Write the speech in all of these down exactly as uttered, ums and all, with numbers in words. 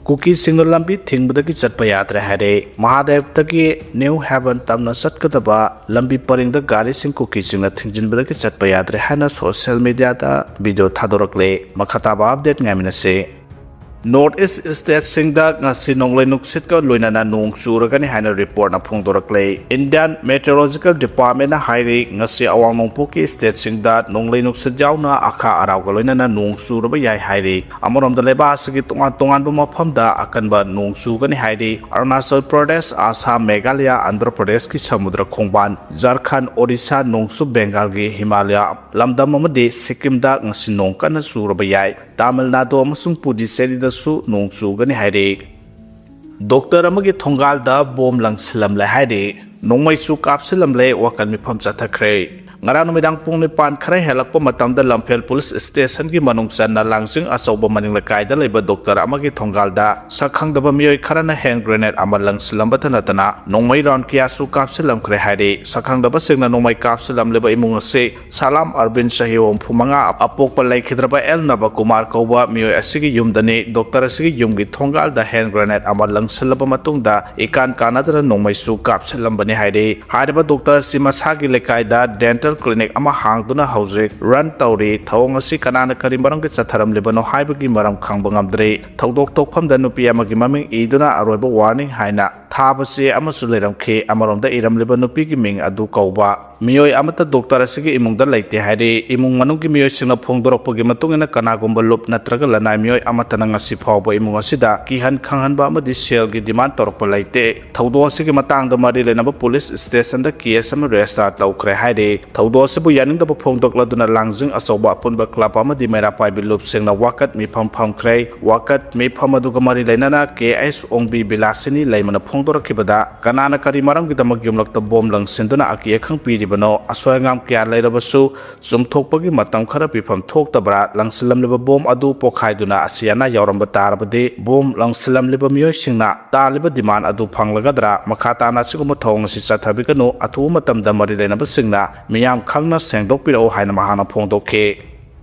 ꯀꯨꯀꯤꯁꯤꯡꯅ ꯂꯝꯕꯤ ꯊꯤꯡꯕꯗꯒꯤ ꯆꯠꯄ ꯌꯥꯗ꯭ꯔꯦ ꯍꯥꯏꯔꯦ꯫ ꯃꯍꯥꯗꯦꯕꯇꯒꯤ ꯅ꯭ꯌꯨ ꯍꯦꯕꯟ ꯇꯝꯅ ꯆꯠꯀꯗꯕ ꯂꯝꯕꯤ ꯄꯔꯤꯡꯗ ꯒꯥꯔꯤꯁꯤꯡ ꯀꯨꯀꯤꯁꯤꯡꯅ ꯊꯤꯡꯖꯤꯟꯕꯗꯒꯤ ꯆꯠꯄ ꯌꯥꯗ꯭ꯔꯦ ꯍꯥꯏꯅ ꯁꯣꯁꯤꯌꯦꯜ ꯃꯤꯗꯤꯌꯥꯗ ꯚꯤꯗꯤꯑꯣ ꯊꯥꯗꯣꯔꯛꯂꯦ꯫ ꯃꯈꯥ ꯇꯥꯕ ꯑꯞꯗꯦꯠ ꯉꯥꯏꯃꯤꯟꯅꯁꯤ꯫ ꯅꯣꯔꯠ ꯏꯁ ꯁ꯭ꯇꯦꯠꯁꯤꯡꯗ ꯉꯁꯤ ꯅꯣꯡꯂꯩ ꯅꯨꯡꯁꯤꯠꯀ ꯂꯣꯏꯅꯅ ꯅꯣꯡ ꯆꯨꯔꯒꯅꯤ ꯍꯥꯏꯅ ꯔꯤꯄꯣꯔꯠꯅ ꯐꯣꯡꯗꯣꯔꯛꯂꯦ꯫ ꯏꯟꯗꯤꯌꯥꯟ ꯃꯦꯇꯤꯑꯣꯔꯣꯂꯣꯖꯤꯀꯦꯜ ꯗꯤꯄꯥꯔꯠꯃꯦꯟꯅ ꯍꯥꯏꯔꯤ, ꯉꯁꯤ ꯑꯋꯥꯡ ꯅꯣꯡꯄꯣꯛꯀꯤ ꯁ꯭ꯇꯦꯠꯁꯤꯡꯗ ꯅꯣꯡꯂꯩ ꯅꯨꯡꯁꯤꯠ ꯌꯥꯎꯅ ꯑꯈꯥ ꯑꯔꯥꯎꯒ ꯂꯣꯏꯅꯅ ꯅꯣꯡ ꯆꯨꯔꯕ ꯌꯥꯏ ꯍꯥꯏꯔꯤ꯫ ꯑꯃꯔꯣꯝꯗ ꯂꯩꯕꯥꯛ ꯑꯁꯤꯒꯤ ꯇꯣꯉꯥꯟ ꯇꯣꯉꯥꯟꯕ ꯃꯐꯝꯗ ꯑꯀꯟꯕ ꯅꯣꯡ ꯆꯨꯒꯅꯤ ꯍꯥꯏꯔꯤ꯫ ꯑꯔꯨꯅꯥꯆꯜ ꯄ꯭ꯔꯗꯦꯁ, ꯑꯁꯥꯝ, ꯃꯦꯘꯥꯂꯌꯥ, ꯑꯥꯟꯙ꯭ꯔ ꯄ꯭ꯔꯗꯦꯁꯀꯤ ꯁꯃꯨꯗ꯭ꯔ ꯈꯣꯡꯕꯥꯟ, ꯖꯔꯈꯟ, ꯑꯣꯔꯤꯁꯥ, ꯅꯣꯡꯆꯨꯞ ꯕꯦꯡꯒꯥꯜꯒꯤ ꯍꯤꯃꯥꯂꯌꯥ ꯂꯝꯗꯝ ꯑꯃꯗꯤ ꯁꯤꯛꯀꯤꯝꯗ ꯉꯁꯤ ꯅꯣꯡ ꯀꯟꯅ ꯆꯨꯔꯕ ꯌꯥꯏ꯫ ꯇꯥꯃꯤꯜ ꯅꯥꯗꯨ ꯑꯃꯁꯨꯡ ꯄꯨꯗꯨꯆꯦꯔꯤꯗꯁꯨ ꯅꯣꯡ ꯆꯨꯒꯅꯤ ꯍꯥꯏꯔꯤ꯫ ꯗꯣꯛꯇꯔ ꯑꯃꯒꯤ ꯊꯣꯡꯒꯥꯜꯗ ꯕꯣꯝ ꯂꯪꯁꯤꯜꯂꯝꯂꯦ ꯍꯥꯏꯔꯤ꯫ ꯅꯣꯡꯃꯩꯁꯨ ꯀꯥꯞꯁꯤꯜꯂꯝꯂꯦ, ꯋꯥꯀꯠ ꯃꯤꯐꯝ ꯆꯠꯊꯈ꯭ꯔꯦ꯫ ꯉꯔꯥꯡ ꯅꯨꯃꯤꯗꯥꯡ ꯄꯨꯡ ꯅꯤꯄꯥꯟ ꯈꯔ ꯍꯦꯜꯂꯛꯄ ꯃꯇꯝꯗ ꯂꯝꯐꯦꯜ ꯄꯨꯂꯤꯁ ꯁ꯭ꯇꯦꯁꯟꯒꯤ ꯃꯅꯨꯡ ꯆꯟꯅ ꯂꯥꯡꯖꯤꯡ ꯑꯆꯧꯕ ꯃꯅꯤꯡ ꯂꯩꯀꯥꯏꯗ ꯂꯩꯕ ꯗꯣꯛꯇꯔ ꯑꯃꯒꯤ ꯊꯣꯡꯒꯥꯜꯗ ꯁꯛꯈꯪꯗꯕ ꯃꯤꯑꯣꯏ ꯈꯔꯅ ꯍꯦꯟ ꯒ꯭ꯔꯦꯅꯦꯗ ꯑꯃ ꯂꯪꯁꯤꯜꯂꯝꯕꯇ ꯅꯠꯇꯅ ꯅꯣꯡꯃꯩ ꯔꯥꯎꯟ ꯀꯌꯥꯁꯨ ꯀꯥꯞꯁꯤꯜꯂꯝꯈ꯭ꯔꯦ ꯍꯥꯏꯔꯤ꯫ ꯁꯛꯈꯪꯗꯕꯁꯤꯡꯅ ꯅꯣꯡꯃꯩ ꯀꯥꯞꯁꯤꯜꯂꯝꯂꯤꯕ ꯏꯃꯨꯡ ꯑꯁꯤ ꯁꯂꯥꯝ ꯑꯔꯕꯤꯟ, ꯆꯍꯤ ꯍꯨꯝꯐꯨ ꯃꯉꯥ, ꯑꯄꯣꯛꯄ ꯂꯩꯈꯤꯗ꯭ꯔꯕ ꯑꯦꯜ ꯅꯕꯀꯨꯃꯥꯔ ꯀꯧꯕ ꯃꯤꯑꯣꯏ ꯑꯁꯤꯒꯤ ꯌꯨꯝꯗꯅꯤ꯫ ꯗꯣꯛꯇꯔ ꯑꯁꯤꯒꯤ ꯌꯨꯝꯒꯤ ꯊꯣꯡꯒꯥꯜꯗ ꯍꯦꯟ ꯒ꯭ꯔꯦꯅꯦꯗ ꯑꯃ ꯂꯪꯁꯤꯜꯂꯕ ꯃꯇꯨꯡꯗ ꯏꯀꯥꯟ ꯀꯥꯟꯅꯗꯅ ꯅꯣꯡꯃꯩꯁꯨ ꯀꯥꯞꯁꯤꯜꯂꯝꯕꯅꯤ ꯍꯥꯏꯔꯤ꯫ ꯍꯥꯏꯔꯤꯕ ꯗꯣꯛꯇꯔ ꯑꯁꯤ ꯃꯁꯥꯒꯤ ꯂꯩꯀꯥꯏꯗ ꯗꯦꯟꯇꯦꯜ ꯀ꯭ꯂꯤꯅꯤꯛ ꯑꯃ ꯍꯥꯡꯗꯨꯅ ꯍꯧꯖꯤꯛ ꯔꯟ ꯇꯧꯔꯤ꯫ ꯊꯧꯑꯣꯡ ꯑꯁꯤ ꯀꯅꯥꯅ ꯀꯔꯤ ꯃꯔꯝꯒꯤ ꯆꯠꯊꯔꯝꯂꯤꯕꯅꯣ ꯍꯥꯏꯕꯒꯤ ꯃꯔꯝ ꯈꯪꯕ ꯉꯝꯗ꯭ꯔꯤ꯫ ꯊꯧꯗꯣꯛ ꯊꯣꯛꯐꯝꯗ ꯅꯨꯄꯤ ꯑꯃꯒꯤ ꯃꯃꯤꯡ ꯏꯗꯨꯅ ꯑꯔꯣꯏꯕ ꯋꯥꯔꯅꯤꯡ ꯍꯥꯏꯅ ꯊꯥꯕ ꯆꯦ ꯑꯃꯁꯨ ꯂꯩꯔꯝꯈꯤ꯫ ꯑꯃꯔꯣꯝꯗ ꯏꯔꯝꯂꯤꯕ ꯅꯨꯄꯤꯒꯤ ꯃꯤꯡ ꯑꯗꯨ ꯀꯧꯕ ꯃꯤꯑꯣꯏ ꯑꯃꯠꯇ ꯗꯣꯛꯇꯔ ꯑꯁꯤꯒꯤ ꯏꯃꯨꯡꯗ ꯂꯩꯇꯦ ꯍꯥꯏꯔꯤ꯫ ꯏꯃꯨꯡ ꯃꯅꯨꯡꯒꯤ ꯃꯤꯑꯣꯏꯁꯤꯡꯅ ꯐꯣꯡꯗꯣꯔꯛꯄꯒꯤ ꯃꯇꯨꯡ ꯏꯟꯅ, ꯀꯅꯥꯒꯨꯝꯕ ꯂꯨꯞ ꯅꯠꯇ꯭ꯔꯒ ꯂꯅꯥꯏ ꯃꯤꯑꯣꯏ ꯑꯃꯠꯇꯅ ꯉꯁꯤ ꯐꯥꯎꯕ ꯏꯃꯨꯡ ꯑꯁꯤꯗ ꯀꯤꯍꯟ ꯈꯪꯍꯟꯕ ꯑꯃꯗꯤ ꯁꯦꯜꯒꯤ ꯗꯤꯃꯥꯟ ꯇꯧꯔꯛꯄ ꯂꯩꯇꯦ꯫ ꯊꯧꯗꯣꯛ ꯑꯁꯤꯒꯤ ꯃꯇꯥꯡꯗ ꯃꯔꯤ ꯂꯩꯅꯕ ꯄꯨꯂꯤꯁ ꯁ꯭ꯇꯦꯁꯟꯗ ꯀꯦꯁ ꯑꯃ ꯔꯦꯖꯤꯁꯇꯥꯔ ꯇꯧꯈ꯭ꯔꯦ ꯍꯥꯏꯔꯤ꯫ ꯊꯧꯗꯣꯛ ꯑꯁꯤꯕꯨ ꯌꯥꯅꯤꯡꯗꯕ ꯐꯣꯡꯗꯣꯛꯂꯗꯨꯅ ꯂꯥꯡꯖꯤꯡ ꯑꯆꯧꯕ ꯑꯄꯨꯟꯕ ꯀ꯭ꯂꯕ ꯑꯃꯗꯤ ꯃꯩꯔꯥ ꯄꯥꯏꯕꯤ ꯂꯨꯞꯁꯤꯡꯅ ꯋꯥꯀꯠ ꯃꯤꯐꯝ ꯐꯝꯈ꯭ꯔꯦ꯫ ꯋꯥꯀꯠ ꯃꯤꯐꯝ ꯑꯗꯨꯒ ꯃꯔꯤ ꯂꯩꯅꯅ ꯀꯦ ꯑꯩꯆ ꯑꯣꯡꯕꯤ ꯕꯤꯂꯥꯁꯤꯅꯤ ꯂꯩꯃꯅ ꯐꯣꯡꯗꯣꯔꯛꯈꯤꯕꯗ, ꯀꯅꯥꯅ ꯀꯔꯤ ꯃꯔꯝꯒꯤꯗꯃꯛ ꯌꯨꯝꯂꯛꯇ ꯕꯣꯝ ꯂꯪꯁꯤꯟꯗꯨꯅ ꯑꯀꯤ ꯑꯈꯪ ꯄꯤꯔꯤꯕꯅꯣ? ꯑꯁꯣꯏ ꯑꯉꯥꯝ ꯀꯌꯥ ꯂꯩꯔꯕꯁꯨ ꯆꯨꯝꯊꯣꯛꯄꯒꯤ ꯃꯇꯝ ꯈꯔ ꯄꯤꯐꯝ ꯊꯣꯛꯇꯕ꯭ꯔꯥ? ꯂꯪꯁꯤꯜꯂꯝꯂꯤꯕ ꯕꯣꯝ ꯑꯗꯨ ꯄꯣꯈꯥꯏꯗꯨꯅ ꯑꯁꯤ ꯑꯅꯥ ꯌꯥꯎꯔꯝꯕ ꯇꯥꯔꯕꯗꯤ, ꯕꯣꯝ ꯂꯪꯁꯤꯜꯂꯝꯂꯤꯕ ꯃꯤꯑꯣꯏꯁꯤꯡꯅ ꯇꯥꯜꯂꯤꯕ ꯗꯤꯃꯥꯟ ꯑꯗꯨ ꯐꯪꯂꯒꯗ꯭ꯔꯥ? ꯃꯈꯥ ꯇꯥꯅ ꯑꯁꯤꯒꯨꯝꯕ ꯊꯧꯑꯣꯡ ꯑꯁꯤ ꯆꯠꯊꯕꯤꯒꯅꯨ, ꯑꯊꯨꯕ ꯃꯇꯝꯗ ꯃꯔꯤ ꯂꯩꯅꯕꯁꯤꯡꯅ ꯃꯤꯌꯥꯝ ꯈꯪꯅ ꯁꯦꯡꯗꯣꯛꯄꯤꯔꯛꯎ ꯍꯥꯏꯅ ꯃꯍꯥꯛꯅ ꯐꯣꯡꯗꯣꯛꯈꯤ꯫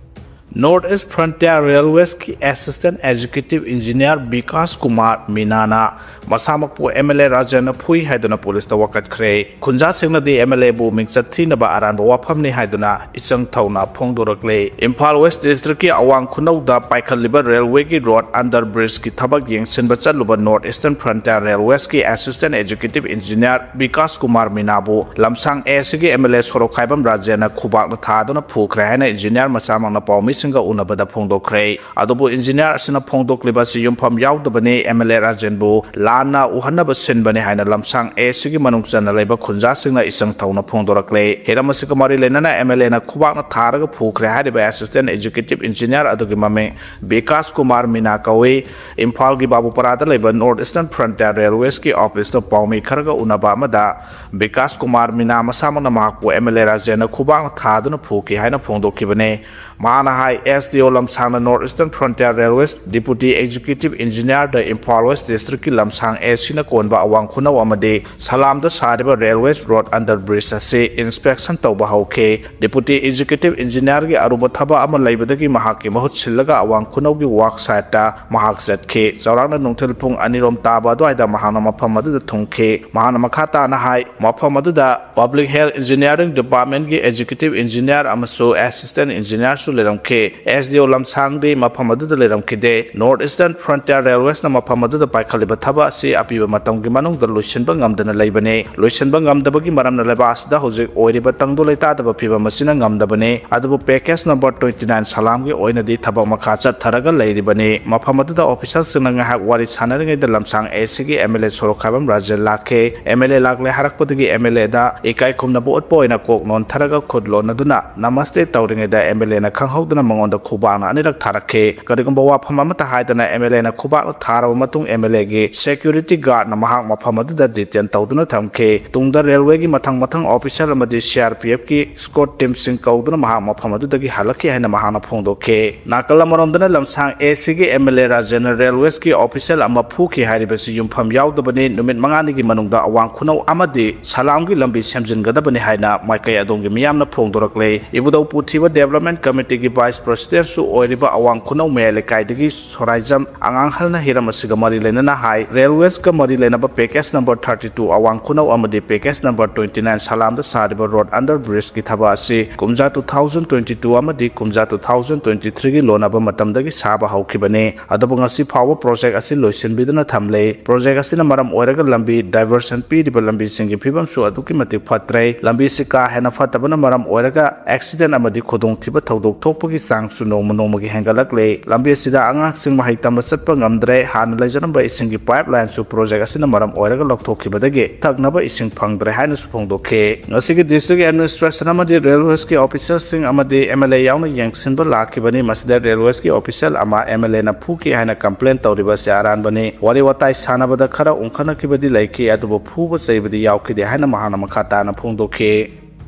North East Frontier Railwaysꯀꯤ Assistant Executive Engineer Vikas Kumar ꯃꯤꯅꯥꯅ ꯃꯁꯥꯃꯛꯄꯨ MLA ꯔꯥꯖꯦꯟꯅ ꯐꯨꯏ ꯍꯥꯏꯗꯨꯅ ꯄꯨꯂꯤꯁꯇ ꯋꯥꯀꯠꯈ꯭ꯔꯦ꯫ ꯈꯨꯟꯖꯥꯁꯤꯡꯅꯗꯤ MLAꯕꯨ ꯃꯤꯡꯆꯠ ꯊꯤꯅꯕ ꯑꯔꯥꯟꯕ ꯋꯥꯐꯝꯅꯤ ꯍꯥꯏꯗꯨꯅ ꯏꯆꯪ ꯊꯧꯅ ꯐꯣꯡꯗꯣꯔꯛꯂꯦ꯫ ꯏꯝꯐꯥꯜ West Districtꯀꯤ ꯑꯋꯥꯡ ꯈꯨꯅꯧꯗ ꯄꯥꯏꯈꯠꯂꯤꯕ ꯔꯦꯜꯋꯦꯒꯤ ꯔꯣꯗ under bridgeꯀꯤ ꯊꯕꯛ ꯌꯦꯡꯁꯤꯟꯕ ꯆꯠꯂꯨꯕ North Eastern Frontier Railwaysꯀꯤ Assistant Executive Engineer Vikas Kumar ꯃꯤꯅꯥꯕꯨ ꯂꯝꯁꯥꯡ ꯑꯦꯁꯤꯒꯤ MLA ꯁꯣꯔꯣꯛꯈꯥꯏꯕꯝ ꯔꯥꯖꯦꯟꯅ ꯈꯨꯕꯥꯛꯅ ꯊꯥꯗꯨꯅ ꯐꯨꯈ꯭ꯔꯦ ꯍꯥꯏꯅ engineer ꯃꯁꯥꯃꯛꯅ ꯄꯥꯎꯃꯤꯁꯤꯡꯒ ꯎꯅꯕꯗ ꯐꯣꯡꯗꯣꯛꯈ꯭ꯔꯦ꯫ ꯑꯗꯨꯕꯨ engineer ꯑꯁꯤꯅ ꯐꯣꯡꯗꯣꯛꯂꯤꯕ ꯑꯁꯤ ꯌꯨꯝꯐꯝ ꯌꯥꯎꯗꯕꯅꯤ, MLA ꯔꯥꯖꯦꯟꯕꯨ ꯂꯥꯟꯅ ꯎꯍꯟꯅꯕ ꯁꯤꯟꯕꯅꯤ ꯍꯥꯏꯅ ꯂꯝꯁꯥꯡ ꯑꯦꯁꯤꯒꯤ ꯃꯅꯨꯡ ꯆꯟꯅ ꯂꯩꯕ ꯈꯨꯟꯖꯥꯁꯤꯡꯅ ꯏꯆꯪ ꯊꯧꯅ ꯐꯣꯡꯗꯣꯔꯛꯂꯦ꯫ ꯍꯤꯔꯝ ꯑꯁꯤꯒ ꯃꯔꯤ ꯂꯩꯅꯅ MLAꯅ ꯈꯨꯕꯥꯛꯅ ꯊꯥꯔꯒ ꯐꯨꯈ꯭ꯔꯦ ꯍꯥꯏꯔꯤꯕ Assistant Executive Engineer ꯑꯗꯨꯒꯤ ꯃꯃꯤꯡ ꯕꯤꯀꯥꯁ ꯀꯨꯃꯥꯔ ꯃꯤꯅꯥ ꯀꯧꯏ꯫ ꯏꯝꯐꯥꯜꯒꯤ ꯕꯥꯕꯨꯄꯥꯔꯥꯗ ꯂꯩꯕ North Eastern Frontier Railwaysꯀꯤ officeꯇ ꯄꯥꯎꯃꯤ ꯈꯔꯒ ꯎꯅꯕ ꯑꯃꯗ ꯕꯤꯀꯥꯁ ꯀꯨꯃꯥꯔ ꯃꯤꯅꯥ ꯃꯁꯥꯃꯛꯅ ꯃꯍꯥꯛꯄꯨ MLA ꯔꯥꯖꯦꯟꯅ ꯈꯨꯕꯥꯛꯅ ꯊꯥꯗꯨꯅ ꯐꯨꯈꯤ ꯍꯥꯏꯅ ꯐꯣꯡꯗꯣꯛꯈꯤꯕꯅꯤ꯫ ꯃꯍꯥꯛꯅ ꯍꯥꯏ, SDO ꯂꯝꯁꯥꯡꯅ North Eastern Frontier Railways Deputy Executive Engineerꯗ Imphal West Districtꯀꯤ ꯂꯝꯁꯥꯡ ꯑꯦꯁꯤꯅ ꯀꯣꯟꯕ ꯑꯋꯥꯡ ꯈꯨꯅꯧ ꯑꯃꯗꯤ ꯁꯂꯥꯝꯗ ꯁꯥꯔꯤꯕ railways road under bridge ꯑꯁꯤ inspection ꯇꯧꯕ ꯍꯧꯈꯤ꯫ Deputy Executive Engineerꯒꯤ ꯑꯔꯨꯕ ꯊꯕꯛ ꯑꯃ ꯂꯩꯕꯗꯒꯤ ꯃꯍꯥꯛꯀꯤ ꯃꯍꯨꯠ ꯁꯤꯜꯂꯒ ꯑꯋꯥꯡ ꯈꯨꯅꯧꯒꯤ work siteꯇ ꯃꯍꯥꯛ ꯆꯠꯈꯤ꯫ ꯆꯥꯎꯔꯥꯛꯅ ꯅꯨꯡꯊꯤꯜ ꯄꯨꯡ ꯑꯅꯤꯔꯣꯝ ꯇꯥꯕ ꯑꯗꯨꯋꯥꯏꯗ ꯃꯍꯥꯛꯅ ꯃꯐꯝ ꯑꯗꯨꯗ ꯊꯨꯡꯈꯤ꯫ ꯃꯍꯥꯛꯅ ꯃꯈꯥ ꯇꯥꯅ ꯍꯥꯏ, ꯃꯐꯝ ꯑꯗꯨꯗ Public Health Engineering Departmentꯀꯤ Executive Engineer ꯑꯃꯁꯨꯡ Assistant Engineerꯁꯨ ꯂꯩꯔꯝꯈꯤ꯫ SDO ꯂꯝꯁꯥꯡꯗꯤ ꯃꯐꯝ ꯑꯗꯨꯗ ꯂꯩꯔꯝꯈꯤꯗꯦ꯫ North Eastern Frontier Railwaysꯅ ꯃꯐꯝ ꯑꯗꯨꯗ ꯄꯥꯏꯈꯠꯂꯤꯕ ꯊꯕꯛ ꯑꯁꯤ ꯑꯄꯤꯕ ꯃꯇꯝꯒꯤ ꯃꯅꯨꯡꯗ ꯂꯣꯏꯁꯤꯟꯕ ꯉꯝꯗꯅ ꯂꯩꯕꯅꯤ꯫ ꯂꯣꯏꯁꯤꯟꯕ ꯉꯝꯗꯕꯒꯤ ꯃꯔꯝꯅ ꯂꯩꯕꯥꯛ ꯑꯁꯤꯗ ꯍꯧꯖꯤꯛ ꯑꯣꯏꯔꯤꯕ ꯇꯪꯗꯨ ꯂꯩꯇꯥꯗꯕ ꯐꯤꯕꯝ ꯑꯁꯤꯅ ꯉꯝꯗꯕꯅꯤ꯫ ꯑꯗꯨꯕꯨ package number twenty nine ꯁꯂꯥꯝꯒꯤ ꯑꯣꯏꯅꯗꯤ ꯊꯕꯛ ꯃꯈꯥ ꯆꯠꯊꯔꯒ ꯂꯩꯔꯤꯕꯅꯤ꯫ ꯃꯐꯝ ꯑꯗꯨꯗ officerꯁꯤꯡꯅ ꯉꯥꯏꯍꯥꯛ ꯋꯥꯔꯤ ꯁꯥꯟꯅꯔꯤꯉꯩꯗ ꯂꯝꯁꯥꯡ ꯑꯦꯁꯤꯒꯤ MLA ꯁꯣꯔꯣꯛꯈꯥꯏꯕꯝ ꯔꯥꯖꯦꯟ ꯂꯥꯛꯈꯤ꯫ MLA ꯂꯥꯛꯂꯦ ꯍꯥꯏꯔꯛꯄꯗꯒꯤ MLAꯗ ꯏꯀꯥꯏ ꯈꯨꯝꯅꯕ ꯎꯠꯄ ꯑꯣꯏꯅ ꯀꯣꯛ ꯅꯣꯟꯊꯔꯒ ꯈꯨꯠ ꯂꯣꯟꯅꯗꯨꯅ ꯅꯃꯁꯇꯦ ꯇꯧꯔꯤꯉꯩꯗ MLAꯅ ꯈꯪꯍꯧꯗꯅ ꯃꯉꯣꯟꯗ ꯈꯨꯕꯥꯛꯅ ꯑꯅꯤꯔꯛ ꯊꯥꯔꯛꯈꯤ꯫ ꯀꯔꯤꯒꯨꯝꯕ ꯋꯥꯐꯝ ꯑꯃꯠꯇ ꯍꯥꯏꯗꯅ MLAꯅ ꯈꯨꯕꯥꯛꯅ ꯊꯥꯔꯕ ꯃꯇꯨꯡ MLAꯒꯤ security guardꯅ ꯃꯍꯥꯛ ꯃꯐꯝ ꯑꯗꯨꯗ detain ꯇꯧꯗꯨꯅ ꯊꯝꯈꯤ꯫ ꯇꯨꯡꯗ railwayꯒꯤ ꯃꯊꯪ ꯃꯊꯪ officer ꯑꯃꯗꯤ CRPFꯀꯤ escort teamꯁꯤꯡ ꯀꯧꯗꯨꯅ ꯃꯍꯥꯛ ꯃꯐꯝ ꯑꯗꯨꯗꯒꯤ ꯍꯜꯂꯛꯈꯤ ꯍꯥꯏꯅ ꯃꯍꯥꯛꯅ ꯐꯣꯡꯗꯣꯛꯈꯤ꯫ ꯅꯥꯀꯜ ꯑꯃꯔꯣꯝꯗꯅ ꯂꯝꯁꯥꯡ ꯑꯦꯁꯤꯒꯤ MLA ꯔꯥꯖꯦꯟꯅ railwaysꯀꯤ official ꯑꯃ ꯐꯨꯈꯤ ꯍꯥꯏꯔꯤꯕꯁꯤ ꯌꯨꯝꯐꯝ ꯌꯥꯎꯗꯕꯅꯤ꯫ ꯅꯨꯃꯤꯠ ꯃꯉꯥꯅꯤꯒꯤ ꯃꯅꯨꯡꯗ ꯑꯋꯥꯡ ꯈꯨꯅꯧ ꯑꯃꯗꯤ ꯁꯂꯥꯝꯒꯤ ꯂꯝꯕꯤ ꯁꯦꯝꯖꯤꯟꯒꯗꯕꯅꯤ ꯍꯥꯏꯅ ꯃꯥꯏꯀꯩ ꯑꯗꯣꯝꯒꯤ ꯃꯤꯌꯥꯝꯅ ꯐꯣꯡꯗꯣꯔꯛꯂꯦ꯫ ꯏꯕꯨꯙꯧ ꯄꯨꯊꯤꯕ Development Committee ꯇꯤꯒꯤ ꯚꯥꯏꯁ ꯄ꯭ꯔꯁꯤꯗꯦꯟꯁꯨ ꯑꯣꯏꯔꯤꯕ ꯑꯋꯥꯡ ꯈꯨꯅꯧ ꯃꯌꯥꯏ ꯂꯩꯀꯥꯏꯗꯒꯤ ꯁꯣꯔꯥꯏꯖꯝ ꯑꯉꯥꯡꯍꯜꯅ ꯍꯤꯔꯝ ꯑꯁꯤꯒ ꯃꯔꯤ ꯂꯩꯅꯅ ꯍꯥꯏ, ꯔꯦꯜꯋꯦꯁꯀ ꯃꯔꯤ ꯂꯩꯅꯕ ꯄꯦꯀꯦꯖ ꯅꯝꯕꯔ ꯊꯥꯔꯇꯤ ꯇꯨ ꯑꯋꯥꯡ ꯈꯨꯅꯧ ꯑꯃꯗꯤ ꯄꯦꯀꯦꯖ ꯅꯝꯕꯔ ꯇ꯭ꯋꯦꯟꯇꯤ ꯅꯥꯏꯟ ꯁꯂꯥꯝꯗ ꯁꯥꯔꯤꯕ ꯔꯣꯗ ꯑꯟꯗꯔ ꯕ꯭ꯔꯤꯖꯀꯤ ꯊꯕꯛ ꯑꯁꯤ ꯀꯨꯝꯖꯥ ꯇꯨ ꯊꯥꯎꯖꯟ ꯇ꯭ꯋꯦꯟꯇꯤ ꯇꯨ ꯑꯃꯗꯤ ꯀꯨꯝꯖꯥ ꯇꯨ ꯊꯥꯎꯖꯟ ꯇ꯭ꯋꯦꯟꯇꯤ ꯊ꯭ꯔꯤꯒꯤ ꯂꯣꯟꯅꯕ ꯃꯇꯝꯗꯒꯤ ꯁꯥꯕ ꯍꯧꯈꯤꯕꯅꯤ꯫ ꯑꯗꯨꯕꯨ ꯉꯁꯤ ꯐꯥꯎꯕ ꯄ꯭ꯔꯣꯖꯦꯛ ꯑꯁꯤ ꯂꯣꯏꯁꯤꯟꯕꯤꯗꯨꯅ ꯊꯝꯂꯦ꯫ ꯄ꯭ꯔꯣꯖꯦꯛ ꯑꯁꯤꯅ ꯃꯔꯝ ꯑꯣꯏꯔꯒ ꯂꯝꯕꯤ ꯗꯥꯏꯚꯔꯁꯟ ꯄꯤꯔꯤꯕ ꯂꯝꯕꯤꯁꯤꯡꯒꯤ ꯐꯤꯕꯝꯁꯨ ꯑꯗꯨꯛꯀꯤ ꯃꯇꯤꯛ ꯐꯠꯇ꯭ꯔꯦ꯫ ꯂꯝꯕꯤꯁꯤ ꯀꯥ ꯍꯦꯟꯅ ꯐꯠꯇꯕꯅ ꯃꯔꯝ ꯑꯣꯏꯔꯒ ꯑꯦꯛꯁꯤꯗꯦꯟ ꯑꯃꯗꯤ ꯈꯨꯗꯣꯡꯊꯤꯕ ꯊꯧꯗꯣꯛ ꯊꯣꯛꯄꯒꯤ ꯆꯥꯡꯁꯨ ꯅꯣꯡꯃ ꯅꯣꯡꯃꯒꯤ ꯍꯦꯟꯒꯠꯂꯛꯂꯦ꯫ ꯂꯝꯕꯤ ꯑꯁꯤꯗ ꯑꯉꯥꯡꯁꯤꯡ ꯃꯍꯩ ꯇꯝꯕ ꯆꯠꯄ ꯉꯝꯗ꯭ꯔꯦ꯫ ꯍꯥꯟꯅ ꯂꯩꯖꯔꯝꯕ ꯏꯁꯤꯡꯒꯤ ꯄꯥꯏꯞ ꯂꯥꯏꯟꯁꯨ ꯄ꯭ꯔꯣꯖꯦꯛ ꯑꯁꯤꯅ ꯃꯔꯝ ꯑꯣꯏꯔꯒ ꯂꯧꯊꯣꯛꯈꯤꯕꯗꯒꯤ ꯊꯛꯅꯕ ꯏꯁꯤꯡ ꯐꯪꯗ꯭ꯔꯦ ꯍꯥꯏꯅꯁꯨ ꯐꯣꯡꯗꯣꯛꯈꯤ꯫ ꯉꯁꯤꯒꯤ ꯗꯤꯁꯇ꯭ꯔꯤꯛ ꯑꯦꯗꯃꯤꯅꯤꯁꯇ꯭ꯔꯦꯁꯟ ꯑꯃꯗꯤ ꯔꯦꯜꯋꯦꯁꯀꯤ ꯑꯣꯐꯤꯁꯤꯌꯦꯜꯁꯤꯡ ꯑꯃꯗꯤ ꯑꯦꯝ ꯑꯦꯜ ꯑꯦ ꯌꯥꯎꯅ ꯌꯦꯡꯁꯤꯟꯕ ꯂꯥꯛꯈꯤꯕꯅꯤ꯫ ꯃꯁꯤꯗ ꯔꯦꯜꯋꯦꯁꯀꯤ ꯑꯣꯐꯤꯁꯤꯌꯦꯜ ꯑꯃ ꯑꯦꯝ ꯑꯦꯜ ꯑꯦꯅ ꯐꯨꯈꯤ ꯍꯥꯏꯅ ꯀꯝꯄ꯭ꯂꯦꯟ ꯇꯧꯔꯤꯕ ꯑꯁꯤ ꯑꯔꯥꯟꯕꯅꯤ꯫ ꯋꯥꯔꯤ ꯋꯥꯇꯥꯏ ꯁꯥꯟꯅꯕꯗ ꯈꯔ ꯎꯪꯈꯠꯅꯈꯤꯕꯗꯤ ꯂꯩꯈꯤ, ꯑꯗꯨꯕꯨ ꯐꯨꯕ ꯆꯩꯕꯗꯤ ꯌꯥꯎꯈꯤꯗꯦ ꯍꯥꯏꯅ ꯃꯍꯥꯛꯅ ꯃꯈꯥ ꯇꯥꯅ ꯐꯣꯡꯗꯣꯛꯈꯤ꯫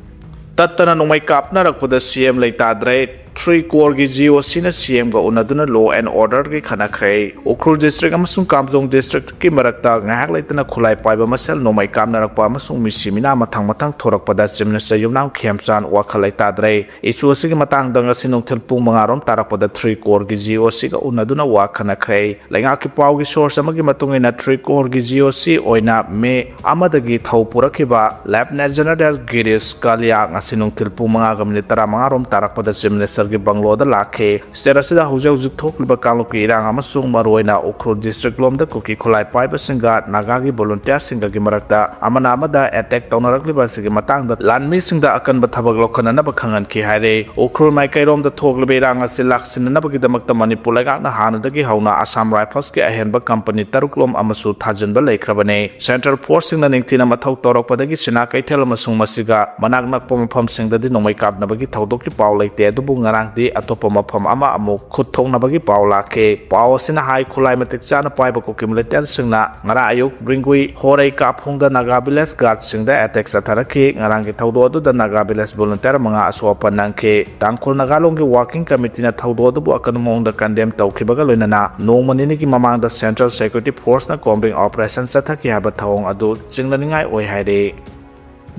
ꯇꯠꯇꯅ ꯅꯣꯡꯃꯩ ꯀꯥꯞꯅꯔꯛꯄꯗ ꯁꯤ ꯑꯦꯝ ꯂꯩꯇꯥꯗ꯭ꯔꯦ꯫ ꯊ꯭ꯔꯤ ꯀꯣꯔꯒꯤ ꯖꯤ ꯑꯣ ꯁꯤꯅ ꯁꯤ ꯑꯦꯝꯒ ꯎꯅꯗꯨꯅ law and order ꯒꯤ ꯈꯟꯅꯈ꯭ꯔꯦ꯫ ꯎꯈ꯭ꯔꯨꯜ ꯗꯤꯁꯇ꯭ꯔꯤꯛ ꯑꯃꯁꯨꯡ ꯀꯥꯝꯖꯣꯡ ꯗꯤꯁꯇ꯭ꯔꯤꯛꯀꯤ ꯃꯔꯛꯇ ꯉꯥꯏꯍꯥꯛ ꯂꯩꯇꯅ ꯈꯨꯠꯂꯥꯏ ꯄꯥꯏꯕ ꯃꯁꯦꯜ ꯅꯣꯡꯃꯩ ꯀꯥꯞꯅꯔꯛꯄ ꯑꯃꯁꯨꯡ ꯃꯤꯁꯤ ꯃꯤꯅꯥ ꯃꯊꯪ ꯃꯊꯪ ꯊꯣꯔꯛꯄꯗ ꯆꯤꯞ ꯃꯤꯅꯤꯁꯇꯔ ꯌꯨꯝꯅꯥꯝ ꯈꯦꯝꯆꯥꯟ ꯋꯥꯈꯜ ꯂꯩꯇꯥꯗ꯭ꯔꯦ꯫ ꯏꯁꯨ ꯑꯁꯤꯒꯤ ꯃꯇꯥꯡꯗ ꯉꯁꯤ ꯅꯨꯡꯊꯤꯜ ꯄꯨꯡ ꯃꯉꯥ ꯔꯣꯝ ꯇꯥꯔꯛꯄꯗ ꯊ꯭ꯔꯤ ꯀꯣꯔꯒꯤ ꯖꯤ ꯑꯣ ꯁꯤꯒ ꯎꯅꯗꯨꯅ ꯋꯥ ꯈꯟꯅꯈ꯭ꯔꯦ꯫ ꯂꯩꯉꯥꯛꯀꯤ ꯄꯥꯎꯒꯤ ꯁꯣꯔꯁ ꯑꯃꯒꯤ ꯃꯇꯨꯡ ꯏꯟꯅ ꯊ꯭ꯔꯤ ꯀꯣꯔꯒꯤ ꯖꯤ ꯑꯣ ꯁꯤ ꯑꯣꯏꯅ ꯃꯦ ꯑꯃꯗꯒꯤ ꯊꯧ ꯄꯨꯔꯛꯈꯤꯕ ꯂꯦꯐꯇꯤꯅꯦꯟ ꯖꯦꯅꯔꯦꯜ ꯒꯤꯔꯤꯁ ꯀꯥꯂꯤꯌꯥ ꯉꯁꯤ ꯅꯨꯡꯊꯤꯜ ꯄꯨꯡ ꯃꯉꯥꯒ ꯃꯤꯅꯤꯠ ꯇꯔꯥꯃꯉꯥ ꯔꯣꯝ ꯇꯥꯔꯛꯄꯗ ꯆꯤꯞ ꯃꯤꯅꯤꯁꯇꯔꯒꯤ ꯕꯪꯂꯣꯗ ꯂꯥꯛꯈꯤ꯫ ꯁ꯭ꯇꯦꯠ ꯑꯁꯤꯗ ꯍꯧꯖꯤꯛ ꯍꯧꯖꯤꯛ ꯊꯣꯛꯂꯤꯕ ꯀꯥꯡꯂꯨꯞꯀꯤ ꯏꯔꯥꯡ ꯑꯃꯁꯨꯡ ꯃꯔꯨꯑꯣꯏꯅ ꯎꯈ꯭ꯔꯨꯜ ꯗꯤꯁꯇ꯭ꯔꯤꯛ ꯂꯣꯝꯗ ꯀꯨꯀꯤ ꯈꯨꯠꯂꯥꯏ ꯄꯥꯏꯕꯁꯤꯡꯒ ꯅꯥꯒꯥꯒꯤ ꯚꯣꯂꯨꯟꯇꯤꯌꯔꯁꯤꯡꯒꯒꯤ ꯃꯔꯛꯇ ꯑꯃꯅ ꯑꯃꯗ ꯑꯦꯇꯦꯛ ꯇꯧꯅꯔꯛꯂꯤꯕ ꯑꯁꯤꯒꯤ ꯃꯇꯥꯡꯗ ꯂꯥꯟꯃꯤꯁꯤꯡꯗ ꯑꯀꯟꯕ ꯊꯕꯛ ꯂꯧꯈꯠꯅꯅꯕ ꯈꯪꯍꯟꯈꯤ ꯍꯥꯏꯔꯦ꯫ ꯎꯈ꯭ꯔꯨꯜ ꯃꯥꯏꯀꯩꯔꯣꯝꯗ ꯊꯣꯛꯂꯤꯕ ꯏꯔꯥꯡ ꯑꯁꯤ ꯂꯥꯛꯁꯤꯟꯅꯅꯕꯒꯤꯗꯃꯛꯇ ꯃꯅꯤꯄꯨꯔ ꯂꯩꯉꯥꯛꯅ ꯍꯥꯟꯅꯗꯒꯤ ꯍꯧꯅ ꯑꯁꯥꯝ ꯔꯥꯏꯐꯜꯁꯀꯤ ꯑꯍꯦꯟꯕ ꯀꯝꯄꯅꯤ ꯇꯔꯨꯛ ꯂꯣꯝ ꯑꯃꯁꯨ ꯊꯥꯖꯤꯟꯕ ꯂꯩꯈ꯭ꯔꯕꯅꯤ꯫ ꯁꯦꯟꯇ꯭ꯔꯦꯜ ꯐꯣꯔꯁꯁꯤꯡꯅ ꯅꯤꯡꯊꯤꯅ ꯃꯊꯧ ꯇꯧꯔꯛꯄꯗꯒꯤ ꯁꯤꯅꯥ ꯀꯩꯊꯦꯜ ꯑꯃꯁꯨꯡ ꯃꯁꯤꯒ ꯃꯅꯥꯛ ꯅꯛꯄ ꯃꯐꯝꯁꯤꯡꯗꯗꯤ ꯅꯣꯡꯃꯩ ꯀꯥꯞꯅꯕꯒꯤ ꯊꯧꯗꯣꯛꯀꯤ ꯄꯥꯎ ꯂꯩꯇꯦ, ꯑꯗꯨꯕꯨ ꯉꯔꯥꯡꯗꯤ ꯑꯇꯣꯞꯄ ꯃꯐꯝ ꯑꯃ ꯑꯃꯨꯛ ꯈꯨꯠ ꯊꯣꯛꯅꯕꯒꯤ ꯄꯥꯎ ꯂꯥꯛꯈꯤ꯫ ꯄꯥꯎ ꯑꯁꯤꯅ ꯍꯥꯏ, ꯈꯨꯠꯂꯥꯏ ꯃꯇꯤꯛ ꯆꯥꯅ ꯄꯥꯏꯕ ꯀꯨꯀꯤ ꯃꯤꯂꯤꯇꯦꯟꯠꯁꯤꯡꯅ ꯉꯔꯥꯡ ꯑꯌꯨꯛ ꯕ꯭ꯔꯤꯡꯒꯨꯏ ꯍꯣꯔꯩ ꯀꯥꯐꯣꯡꯗ ꯅꯥꯒꯥ ꯚꯤꯂꯦꯖ ꯒꯥꯔꯗꯁꯤꯡꯗ ꯑꯦꯇꯦꯛ ꯆꯠꯊꯔꯛꯈꯤ꯫ ꯉꯔꯥꯡꯒꯤ ꯊꯧꯗꯣꯛ ꯑꯗꯨꯗ ꯅꯥꯒꯥ ꯚꯤꯂꯦꯖ ꯚꯣꯂꯨꯟꯇꯤꯌꯔ ꯃꯉꯥ ꯑꯁꯣꯛ ꯑꯄꯟ ꯅꯪꯈꯤ꯫ ꯇꯥꯡꯈꯨꯜ ꯅꯥꯒꯥ ꯂꯣꯟꯒꯤ ꯋꯥꯔꯀꯤꯡ ꯀꯃꯤꯇꯤꯅ ꯊꯧꯗꯣꯛ ꯑꯗꯨꯕꯨ ꯑꯀꯟꯕ ꯃꯑꯣꯡꯗ ꯀꯟꯗꯦꯝ ꯇꯧꯈꯤꯕꯒ ꯂꯣꯏꯅꯅ ꯅꯣꯡꯃ ꯅꯤꯅꯤꯒꯤ ꯃꯃꯥꯡꯗ ꯁꯦꯟꯇ꯭ꯔꯦꯜ ꯁꯦꯀ꯭ꯌꯨꯔꯤꯇꯤ ꯐꯣꯔꯁꯅ ꯀꯣꯝꯕꯤꯡ ꯑꯣꯄꯔꯦꯁꯟ ꯆꯠꯊꯈꯤ ꯍꯥꯏꯕ ꯊꯧꯑꯣꯡ ꯑꯗꯨ ꯆꯤꯡꯅꯅꯤꯡꯉꯥꯏ ꯑꯣꯏ ꯍꯥꯏꯔꯤ꯫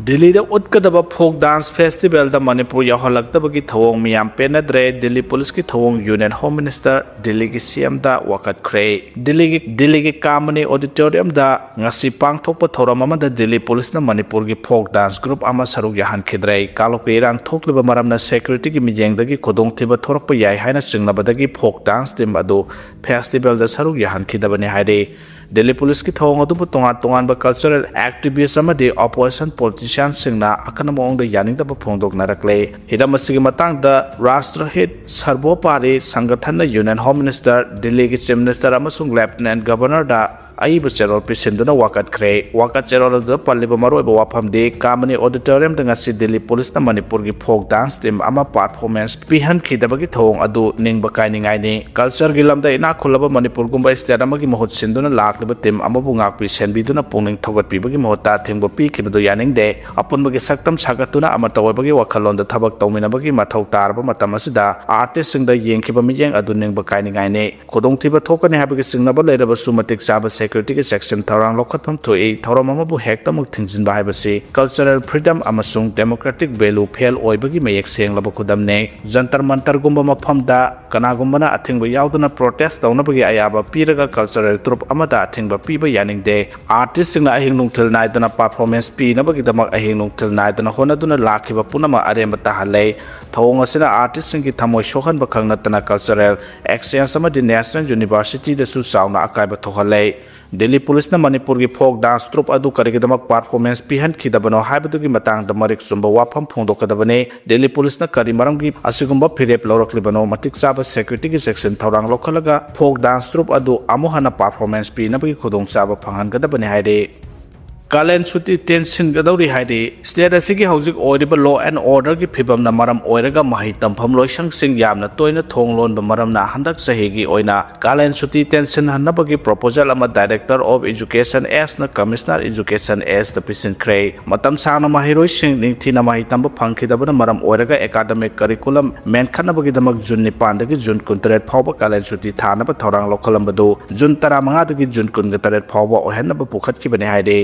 ꯗꯤꯜꯂꯤꯗ ꯎꯠꯀꯗꯕ ꯐꯣꯛ ꯗꯥꯟꯁ ꯐꯦꯁꯇꯤꯚꯦꯜꯗ ꯃꯅꯤꯄꯨꯔ ꯌꯥꯎꯍꯜꯂꯛꯇꯕꯒꯤ ꯊꯧꯑꯣꯡ ꯃꯤꯌꯥꯝ ꯄꯦꯟꯅꯗ꯭ꯔꯦ꯫ ꯗꯤꯜꯂꯤ ꯄꯨꯂꯤꯁꯀꯤ ꯊꯧꯑꯣꯡ ꯌꯨꯅꯤꯌꯟ ꯍꯣꯝ ꯃꯤꯅꯤꯁꯇꯔ ꯗꯤꯜꯂꯤꯒꯤ ꯁꯤ ꯑꯦꯝꯗ ꯋꯥꯀꯠꯈ꯭ꯔꯦ꯫ ꯗꯤꯜꯂꯤꯒꯤ, ꯗꯤꯜꯂꯤꯒꯤ ꯀꯥꯃꯅꯤ ꯑꯣꯗꯤꯇꯣꯔꯤꯌꯝꯗ ꯉꯁꯤ ꯄꯥꯡꯊꯣꯛꯄ ꯊꯧꯔꯝ ꯑꯃꯗ ꯗꯤꯜꯂꯤ ꯄꯨꯂꯤꯁꯅ ꯃꯅꯤꯄꯨꯔꯒꯤ ꯐꯣꯛ ꯗꯥꯟꯁ ꯒ꯭ꯔꯨꯞ ꯑꯃ ꯁꯔꯨꯛ ꯌꯥꯍꯟꯈꯤꯗ꯭ꯔꯦ꯫ ꯀꯥꯡꯂꯨꯞꯀꯤ ꯏꯔꯥꯡ ꯊꯣꯛꯂꯤꯕ ꯃꯔꯝꯅ ꯁꯦꯀ꯭ꯌꯨꯔꯤꯇꯤꯒꯤ ꯃꯤꯠꯌꯦꯡꯗꯒꯤ ꯈꯨꯗꯣꯡꯊꯤꯕ ꯊꯣꯔꯛꯄ ꯌꯥꯏ ꯍꯥꯏꯅ ꯆꯤꯡꯅꯕꯗꯒꯤ ꯐꯣꯛ ꯗꯥꯟꯁ ꯇꯤꯝ ꯑꯗꯨ ꯐꯦꯁꯇꯤꯚꯦꯜꯗ ꯁꯔꯨꯛ ꯌꯥꯍꯟꯈꯤꯗꯕꯅꯤ ꯍꯥꯏꯔꯤ꯫ ꯗꯤꯜꯂꯤ ꯄꯨꯂꯤꯁꯀꯤ ꯊꯧꯑꯣꯡ ꯑꯗꯨꯕꯨ ꯇꯣꯉꯥꯟ ꯇꯣꯉꯥꯟꯕ ꯀꯜꯆꯔꯦꯜ ꯑꯦꯛꯇꯤꯚꯤꯁ ꯑꯃꯗꯤ ꯑꯣꯄꯣꯖꯤꯁꯟ ꯄꯣꯂꯤꯇꯤꯁꯤꯌꯥꯟꯁꯤꯡꯅ ꯑꯀꯟꯕ ꯃꯑꯣꯡꯗ ꯌꯥꯅꯤꯡꯗꯕ ꯐꯣꯡꯗꯣꯛꯅꯔꯛꯂꯦ꯫ ꯍꯤꯔꯝ ꯑꯁꯤꯒꯤ ꯃꯇꯥꯡꯗ ꯔꯥꯁꯇ꯭ꯔꯍꯤꯠ ꯁꯔꯕꯣꯄꯥꯔꯤ ꯁꯪꯒꯊꯟꯅ ꯌꯨꯅꯤꯌꯟ ꯍꯣꯝ ꯃꯤꯅꯤꯁꯇꯔ, ꯗꯤꯜꯂꯤꯒꯤ ꯆꯤꯐ ꯃꯤꯅꯤꯁꯇꯔ ꯑꯃꯁꯨꯡ ꯂꯦꯐꯇꯤꯅꯦꯟꯠ ꯒꯚꯔꯅꯔꯗ ꯑꯏꯕ ꯆꯦꯔꯣꯜ ꯄꯤꯁꯤꯟꯗꯨꯅ ꯋꯥꯀꯠꯈ꯭ꯔꯦ꯫ ꯋꯥꯀꯠ ꯆꯦꯔꯣꯜ ꯑꯗꯨꯗ ꯄꯜꯂꯤꯕ ꯃꯔꯨꯑꯣꯏꯕ ꯋꯥꯐꯝꯗꯤ ꯀꯥꯃꯅꯤ ꯑꯣꯗꯤꯇꯣꯔꯤꯌꯝꯗ ꯉꯁꯤ ꯗꯤꯜꯂꯤ ꯄꯨꯂꯤꯁꯅ ꯃꯅꯤꯄꯨꯔꯒꯤ ꯐꯣꯛ ꯗꯥꯟꯁ ꯇꯤꯝ ꯑꯃ ꯄꯥꯔꯐꯣꯔꯃꯦꯟꯁ ꯄꯤꯍꯟꯈꯤꯗꯕꯒꯤ ꯊꯧꯑꯣꯡ ꯑꯗꯨ ꯅꯤꯡꯕ ꯀꯥꯏꯅꯤꯡꯉꯥꯏꯅꯤ꯫ ꯀꯜꯆꯔꯒꯤ ꯂꯝꯗ ꯏꯅꯥꯛ ꯈꯨꯜꯂꯕ ꯃꯅꯤꯄꯨꯔꯒꯨꯝꯕ ꯁ꯭ꯇꯦꯠ ꯑꯃꯒꯤ ꯃꯍꯨꯠ ꯁꯤꯟꯗꯨꯅ ꯂꯥꯛꯂꯤꯕ ꯇꯤꯝ ꯑꯃꯕꯨ ꯉꯥꯛꯄꯤ ꯁꯦꯟꯕꯤꯗꯨꯅ ꯄꯨꯛꯅꯤꯡ ꯊꯧꯒꯠꯄꯤꯕꯒꯤ ꯃꯍꯨꯠꯇ ꯑꯊꯤꯡꯕ ꯄꯤꯈꯤꯕꯗꯨ ꯌꯥꯅꯤꯡꯗꯦ꯫ ꯑꯄꯨꯟꯕꯒꯤ ꯁꯛꯇꯝ ꯁꯥꯒꯠꯇꯨꯅ ꯑꯃꯠꯇ ꯑꯣꯏꯕꯒꯤ ꯋꯥꯈꯜꯂꯣꯟꯗ ꯊꯕꯛ ꯇꯧꯃꯤꯟꯅꯕꯒꯤ ꯃꯊꯧ ꯇꯥꯔꯕ ꯃꯇꯝ ꯑꯁꯤꯗ ꯑꯥꯔꯇꯤꯁꯁꯤꯡꯗ ꯌꯦꯡꯈꯤꯕ ꯃꯤꯠꯌꯦꯡ ꯑꯗꯨ ꯅꯤꯡꯕ ꯀꯥꯏꯅꯤꯡꯉꯥꯏꯅꯤ꯫ ꯈꯨꯗꯣꯡꯊꯤꯕ ꯊꯣꯛꯀꯅꯤ ꯍꯥꯏꯕꯒꯤ ꯆꯤꯡꯅꯕ ꯂꯩꯔꯕꯁꯨ, ꯃꯇꯤꯛ ꯆꯥꯕ ꯁꯦꯀ꯭ꯌꯨꯔꯤꯇꯤꯒꯤ ꯆꯦꯛꯁꯤꯟ ꯊꯧꯔꯥꯡ ꯂꯧꯈꯠꯐꯝ ꯊꯣꯛꯏ꯫ ꯊꯧꯔꯝ ꯑꯃꯕꯨ ꯍꯦꯛꯇꯃꯛ ꯊꯤꯡꯖꯤꯟꯕ ꯍꯥꯏꯕꯁꯤ ꯀꯜꯆꯔꯦꯜ ꯐ꯭ꯔꯤꯗꯝ ꯑꯃꯁꯨꯡ ꯗꯦꯃꯣꯀ꯭ꯔꯦꯇꯤꯛ ꯚꯦꯂꯨ ꯐꯦꯜ ꯑꯣꯏꯕꯒꯤ ꯃꯌꯦꯛ ꯁꯦꯡꯂꯕ ꯈꯨꯗꯝꯅꯤ꯫ ꯖꯟꯇꯔ ꯃꯟꯇꯔꯒꯨꯝꯕ ꯃꯐꯝꯗ ꯀꯅꯥꯒꯨꯝꯕꯅ ꯑꯊꯤꯡꯕ ꯌꯥꯎꯗꯅ ꯄ꯭ꯔꯣꯇꯦꯁ ꯇꯧꯅꯕꯒꯤ ꯑꯌꯥꯕ ꯄꯤꯔꯒ ꯀꯜꯆꯔꯦꯜ ꯇ꯭ꯔꯨꯞ ꯑꯃꯗ ꯑꯊꯤꯡꯕ ꯄꯤꯕ ꯌꯥꯅꯤꯡꯗꯦ꯫ ꯑꯥꯔꯇꯤꯁꯁꯤꯡꯅ ꯑꯍꯤꯡ ꯅꯨꯡꯊꯤꯜ ꯅꯥꯏꯗꯅ ꯄꯔꯐꯣꯔꯃꯦꯟꯁ ꯄꯤꯅꯕꯒꯤꯗꯃꯛ ꯑꯍꯤꯡ ꯅꯨꯡꯊꯤꯜ ꯅꯥꯏꯗꯅ ꯍꯣꯠꯅꯗꯨꯅ ꯂꯥꯛꯈꯤꯕ ꯄꯨꯝꯅꯃꯛ ꯑꯔꯦꯝꯕ ꯇꯥꯍꯜꯂꯦ꯫ ꯊꯧꯑꯣꯡ ꯑꯁꯤꯅ ꯑꯥꯔꯇꯤꯁꯁꯤꯡꯒꯤ ꯊꯃꯣꯏ ꯁꯣꯛꯍꯟꯕ ꯈꯛ ꯅꯠꯇꯅ ꯀꯜꯆꯔꯦꯜ ꯑꯦꯛꯁꯆꯦꯟꯖ ꯑꯃꯗꯤ ꯅꯦꯁꯅꯦꯜ ꯌꯨꯅꯤꯚꯔꯁꯤꯇꯤꯗꯁꯨ ꯆꯥꯎꯅ ꯑꯀꯥꯏꯕ ꯊꯣꯛꯍꯜꯂꯦ꯫ ꯗꯤꯜꯂꯤ ꯄꯨꯂꯤꯁꯅ ꯃꯅꯤꯄꯨꯔꯒꯤ ꯐꯣꯛ ꯗꯥꯟꯁ ꯇ꯭ꯔꯨꯞ ꯑꯗꯨ ꯀꯔꯤꯒꯤꯗꯃꯛ ꯄꯥꯔꯐꯣꯔꯃꯦꯟꯁ ꯄꯤꯍꯟꯈꯤꯗꯕꯅꯣ ꯍꯥꯏꯕꯗꯨꯒꯤ ꯃꯇꯥꯡꯗ ꯃꯔꯤꯛ ꯆꯨꯝꯕ ꯋꯥꯐꯝ ꯐꯣꯡꯗꯣꯛꯀꯗꯕꯅꯤ꯫ ꯗꯤꯜꯂꯤ ꯄꯨꯂꯤꯁꯅ ꯀꯔꯤ ꯃꯔꯝꯒꯤ ꯑꯁꯤꯒꯨꯝꯕ ꯐꯤꯔꯦꯞ ꯂꯧꯔꯛꯂꯤꯕꯅꯣ? ꯃꯇꯤꯛ ꯆꯥꯕ ꯁꯦꯀ꯭ꯌꯨꯔꯤꯇꯤꯒꯤ ꯆꯦꯛꯁꯤꯟ ꯊꯧꯔꯥꯡ ꯂꯧꯈꯠꯂꯒ ꯐꯣꯛ ꯗꯥꯟꯁ ꯇ꯭ꯔꯨꯞ ꯑꯗꯨ ꯑꯃꯨꯛ ꯍꯟꯅ ꯄꯥꯔꯐꯣꯔꯃꯦꯟꯁ ꯄꯤꯅꯕꯒꯤ ꯈꯨꯗꯣꯡꯆꯥꯕ ꯐꯪꯍꯟꯒꯗꯕꯅꯤ ꯍꯥꯏꯔꯤ꯫ ꯀꯥꯂꯦꯟ ꯁꯨꯇꯤ ꯇꯦꯟꯁꯤꯟꯒꯗꯧꯔꯤ ꯍꯥꯏꯔꯤ꯫ ꯁ꯭ꯇꯦꯠ ꯑꯁꯤꯒꯤ ꯍꯧꯖꯤꯛ ꯑꯣꯏꯔꯤꯕ ꯂꯣ ꯑꯦꯟ ꯑꯣꯔꯗꯔꯒꯤ ꯐꯤꯕꯝꯅ ꯃꯔꯝ ꯑꯣꯏꯔꯒ ꯃꯍꯩ ꯇꯝꯐꯝ ꯂꯣꯏꯁꯪꯁꯤꯡ ꯌꯥꯝꯅ ꯇꯣꯏꯅ ꯊꯣꯡ ꯂꯣꯟꯕ ꯃꯔꯝꯅ ꯍꯟꯗꯛ ꯆꯍꯤꯒꯤ ꯑꯣꯏꯅ ꯀꯥꯂꯦꯟ ꯁꯨꯇꯤ ꯇꯦꯟꯁꯤꯟꯍꯟꯅꯕꯒꯤ ꯄ꯭ꯔꯣꯄꯣꯖꯦꯜ ꯑꯃ ꯗꯥꯏꯔꯦꯛꯇꯔ ꯑꯣꯐ ꯏꯖꯨꯀꯦꯁꯟ ꯑꯦꯁꯅ ꯀꯃꯤꯁꯅꯔ ꯏꯖꯨꯀꯦꯁꯟ ꯑꯦꯁꯇ ꯄꯤꯁꯤꯟꯈ꯭ꯔꯦ꯫ ꯃꯇꯝ ꯁꯥꯡꯅ ꯃꯍꯩꯔꯣꯏꯁꯤꯡ ꯅꯤꯡꯊꯤꯅ ꯃꯍꯩ ꯇꯝꯕ ꯐꯪꯈꯤꯗꯕꯅ ꯃꯔꯝ ꯑꯣꯏꯔꯒ ꯑꯦꯀꯥꯗꯃꯤꯛ ꯀꯔꯤꯀꯨꯂꯝ ꯃꯦꯟꯈꯠꯅꯕꯒꯤꯗꯃꯛ ꯖꯨꯟ ꯅꯤꯄꯥꯟꯗꯒꯤ ꯖꯨꯟ ꯀꯨꯟꯇꯔꯦꯠ ꯐꯥꯎꯕ ꯀꯥꯂꯦꯟ ꯁꯨꯇꯤ ꯊꯥꯅꯕ ꯊꯧꯔꯥꯡ ꯂꯧꯈꯠꯂꯝꯕꯗꯨ ꯖꯨꯟ ꯇꯔꯥꯃꯉꯥꯗꯒꯤ ꯖꯨꯟ ꯀꯨꯟꯒ ꯇꯔꯦꯠ ꯐꯥꯎꯕ ꯑꯣꯏꯍꯟꯅꯕ ꯄꯨꯈꯠꯈꯤꯕꯅꯤ ꯍꯥꯏꯔꯤ꯫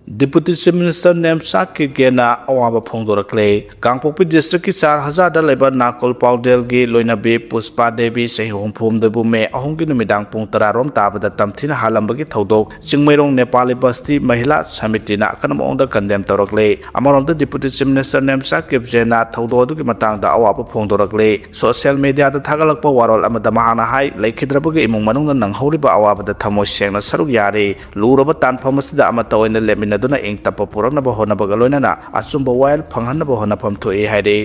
Deputy Chief Minister ꯅꯦꯝꯆꯥ ꯀꯤꯞꯒꯦꯅ ꯑꯋꯥꯕ ꯐꯣꯡꯗꯣꯔꯛꯂꯦ꯫ ꯀꯥꯡꯄꯣꯛꯄꯤ district ꯀꯤ ꯆꯥꯔ ꯍꯖꯥꯔꯗ ꯂꯩꯕ ꯅꯥꯀꯨꯜ ꯄꯥꯎꯗꯦꯜꯒꯤ ꯂꯣꯏꯅꯕꯤ ꯄꯨꯁꯄꯥ ꯗꯦꯕꯤ, ꯆꯍꯤ ꯍꯨꯝꯐꯨ ꯍꯨꯝꯗꯣꯏꯕꯨ ꯃꯦ ꯑꯍꯨꯝꯒꯤ ꯅꯨꯃꯤꯗꯥꯡ ꯄꯨꯡ ꯇꯔꯥ ꯔꯣꯝ ꯇꯥꯕꯗ ꯇꯝꯊꯤꯅ ꯍꯥꯜꯂꯝꯕꯒꯤ ꯊꯧꯗꯣꯛ ꯆꯤꯡꯃꯩꯔꯣꯡ ꯅꯦꯄꯥꯂꯤ ꯕꯁꯇꯤ ꯃꯍꯤꯂꯥ ꯁꯃꯤꯇꯤꯅ ꯑꯀꯟꯕ ꯃꯑꯣꯡꯗ condemn ꯇꯧꯔꯛꯂꯦ꯫ ꯑꯃꯔꯣꯝꯗ, Deputy Chief Minister ꯅꯦꯝꯆꯥ ꯀꯤꯞꯒꯦꯅ ꯊꯧꯗꯣꯛ ꯑꯗꯨꯒꯤ ꯃꯇꯥꯡꯗ ꯑꯋꯥꯕ ꯐꯣꯡꯗꯣꯔꯛꯂꯦ꯫ Social media ꯗ ꯊꯥꯒꯠꯂꯛꯄ ꯋꯥꯔꯣꯜ ꯑꯃꯗ ꯃꯍꯥꯛꯅ ꯍꯥꯏ, ꯂꯩꯈꯤꯗ꯭ꯔꯕꯒꯤ ꯏꯃꯨꯡ ꯃꯅꯨꯡꯅ ꯅꯪꯍꯧꯔꯤꯕ ꯑꯋꯥꯕꯗ ꯊꯃꯣꯏ ꯁꯦꯡꯅ ꯁꯔꯨꯛ ꯌꯥꯔꯤ꯫ ꯂꯨꯔꯕ ꯇꯥꯟꯐꯝ ꯑꯁꯤꯗ ꯑꯃꯠꯇ ꯑꯣꯏꯅ ꯂꯦꯞꯃꯤꯟꯅꯗꯨꯅ ꯏꯪ ꯇꯞꯄ ꯄꯨꯔꯛꯅꯕ ꯍꯣꯠꯅꯕꯒ ꯂꯣꯏꯅꯅ ꯑꯆꯨꯝꯕ ꯋꯥꯌꯦꯜ ꯐꯪꯍꯟꯅꯕ ꯍꯣꯠꯅꯐꯝ ꯊꯣꯛꯏ ꯍꯥꯏꯔꯤ꯫